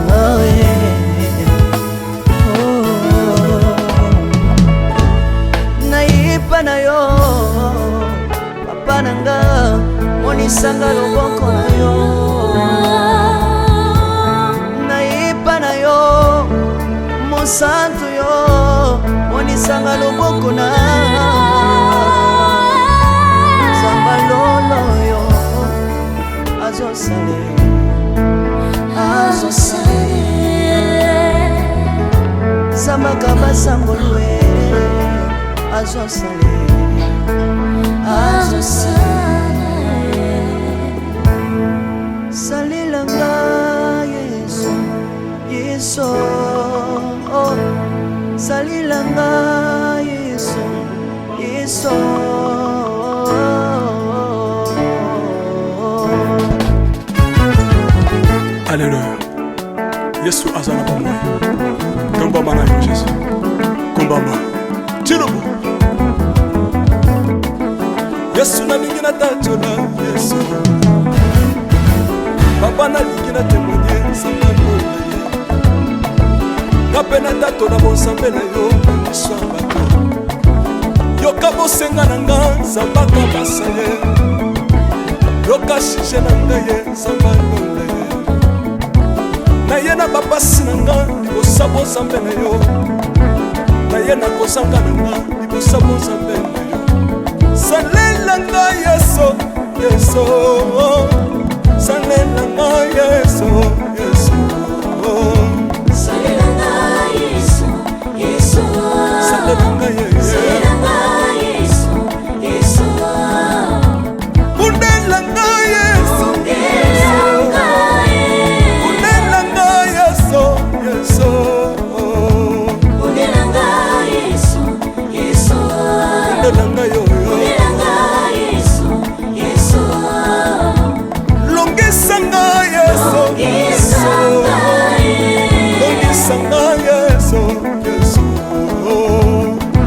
Oh. Nayepa na yo, papa na nga, monisanga loboko na yo. Nayepa na yo, mosantu yo, monisanga loboko na. Nzamba lolo yo azosale, azosale. Zambaka basangolwe azosale, azosale. Salelanga Yesu, Yesu, oh. Salelanga Yesu, Yesu. Alleluya, Yesu aza na bomoi. Tombama na yo Jésus, kumbama tilobo. Yesu nalingi natatola Yesu, papa nalingi na témoigne nzambe na ye. Nga mpe natatola bonzambe na yo na miso ya bato. Yoka bosenga na nga, Nzambe akabasa ye. Yoka sujet na ngai ye, Nzambe alonda ye. Naye na bapasi na nga libosa bozambe na yo. Naye na kozanga na nga libosa bozambe na yo. Salela nga Yesu, Yesu. Salela nga Yesu, Yesu. Salela nga Yesu, Yesu. Salela nga Yesu. Salela nga Yesu, Yesu. Bundela nga Yesu. Bundela nga ye. Bundela nga Yesu, Yesu. Bundela nga Yesu, Yesu. Bundela nga yo. Bundela nga Yesu, Yesu. Longisa nga Yesu. Longisa nga ye. Longisa nga Yesu, Yesu.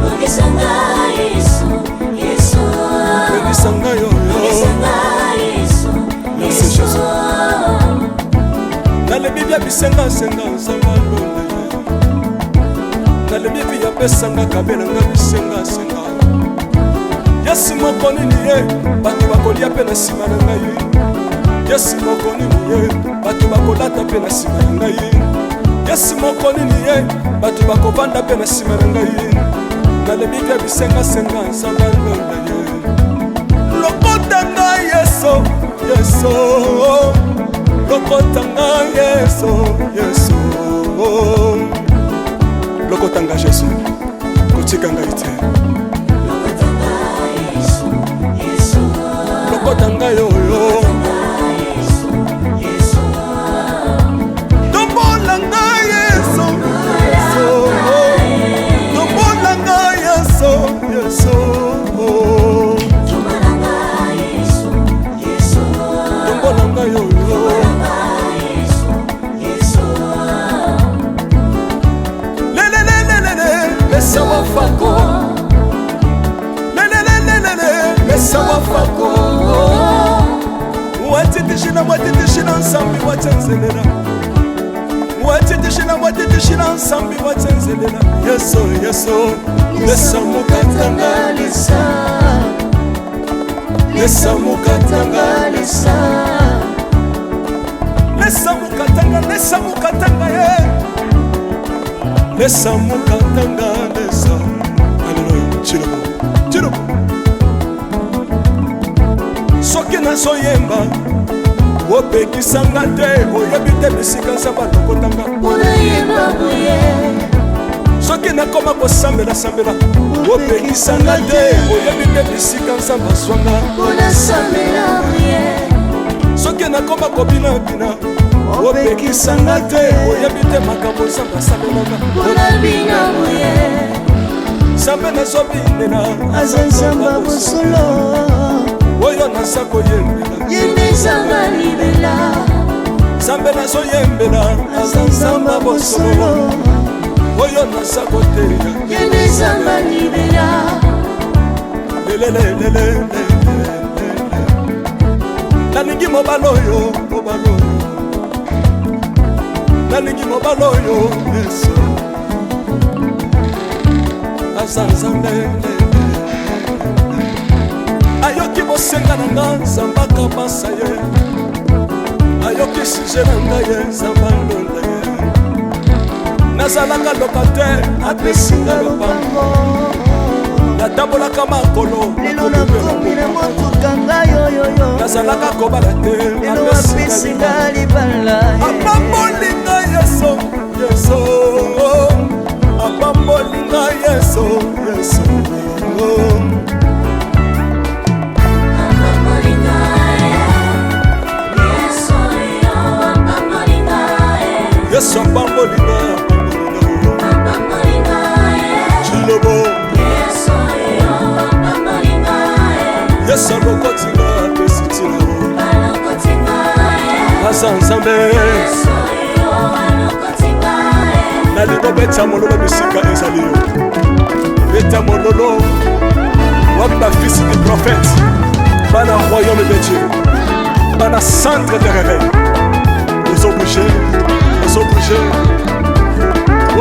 Longisa nga Yesu, Yesu. Longisa nga yo. Longisa nga Yesu, Merci, Yesu. Jésus. Nalembi bia bisengasenga, Nzambe alonda ye. Nalembi bi apesanga kabelanga bisengasenga. Yesu moko nini ye bato bakolia mpe na nsima na ngai. Yesu moko nini ye bato bakolata mpe na nsima na ngai. Yesu moko nini ye bato bakovanda mpe na nsima na ngai. Nalembi bia bisengasenga, Nzambe alonda ye. Lokota ngai Yesu, Yesu. Lokota ngai Yesu, Yesu. Lokota ngai Jésus. Kotika ngai te. Lokota ngai oyo. Tombola ngai Yesu. Tombola ngai Yesu. Yesu. Tombola ngai oyo. Lelelelelele, lesa wafako. Lelelelelele, lesa wafako. Watitishina, watitishina nsambi watenzelela. Watitishina, watitishina nsambi watenzelela. Yesu, Yesu, lesa mukatanga lesa. Lesa mukatanga lesa. Lesa mukatanga, lesa mukatanga ye. Lesa mukatanga lesa. Alléluia. Tshilombo. Tshilombo. Soki nazoyemba opekisanga te, oyebi te bisika nzambe alokotanga. Soki nakoma kosambela-sambela opekisanga te, oyebi te bisika nzambe azwanga. Soki nakoma kobinabina opekisanga te, oyebi te makambo nzambe asalelaka. Nzambe nazobinela aza nzambe ya bosolo, oyo naza koyembela ye nde nzambe ya libela. Nzambe nazoyembela aza nzambe ya bosolo, oyo naza koteya ye nde nzambe ya libela. Lelelelelele, nalingi mobali oyo, mobali oyo, nalingi mobali oyo. Yesu aza Nzambe, ayoki bosenga na nga, Nzambe akabasa ye, ayoki sujet na ngai ye, Nzambe alonda ye. Nazalaka locataire, apesinga lopango. Natambolaka makolo, lelo nakomi na motuka ngai oyoyo. Nazalaka kobala te, lelo apesinga libala. Apamboli ngai Yesu, Yesu apamboli ngai, Yesu, Yesu. Yesu apamboli ngai, apamboli ngai. Chilobo Yesu alokoti ngai, apesi ntina. Aza Nzambe. Nalingo beta mololo bisika ezali yo, beta mololo. Wapi bafils du prophète, bana royaume de Dieu, bana centre de réveil? Ozobouge, ozobouge,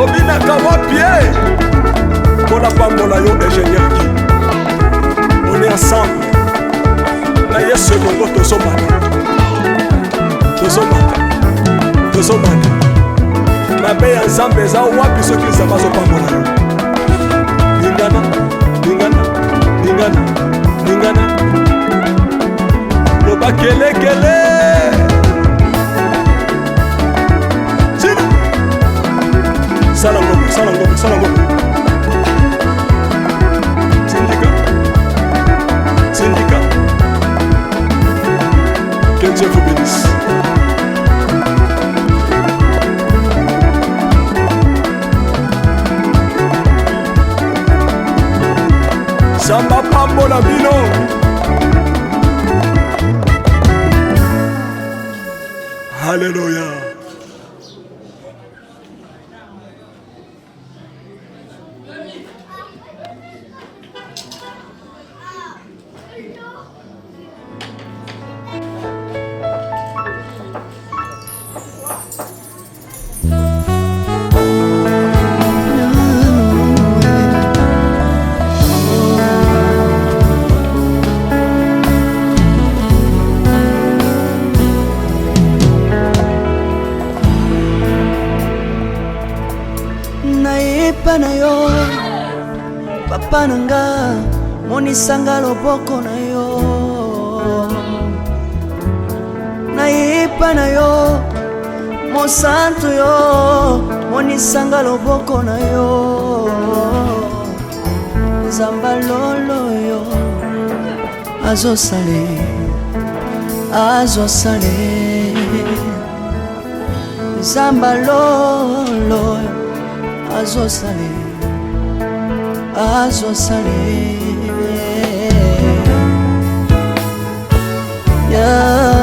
obinaka wapi ye? Mpona pambola yo, ingénieur Guy, on est ensemble na Yesu elongo. Tozomata, tozomata, tozomata. Mabe ya Nzambe eza wapi soki Nzambe azopambola yo? Lingana, lingana, lingana, lingana, loba kelekele. Tina sala ngombe, sala ngombe, sala ngombe. Tindika, tindika. Que Dieu vous bénisse. Nzambe apambola bino. Halleluya. Nayepa na yo, papa na nga, monisanga loboko na yo. Nayepa na yo, mosantu yo, monisanga loboko na yo. Nzamba lolo oyo azosale, azosale. Nzamba lolo oyo azosale, azosale. Yeah.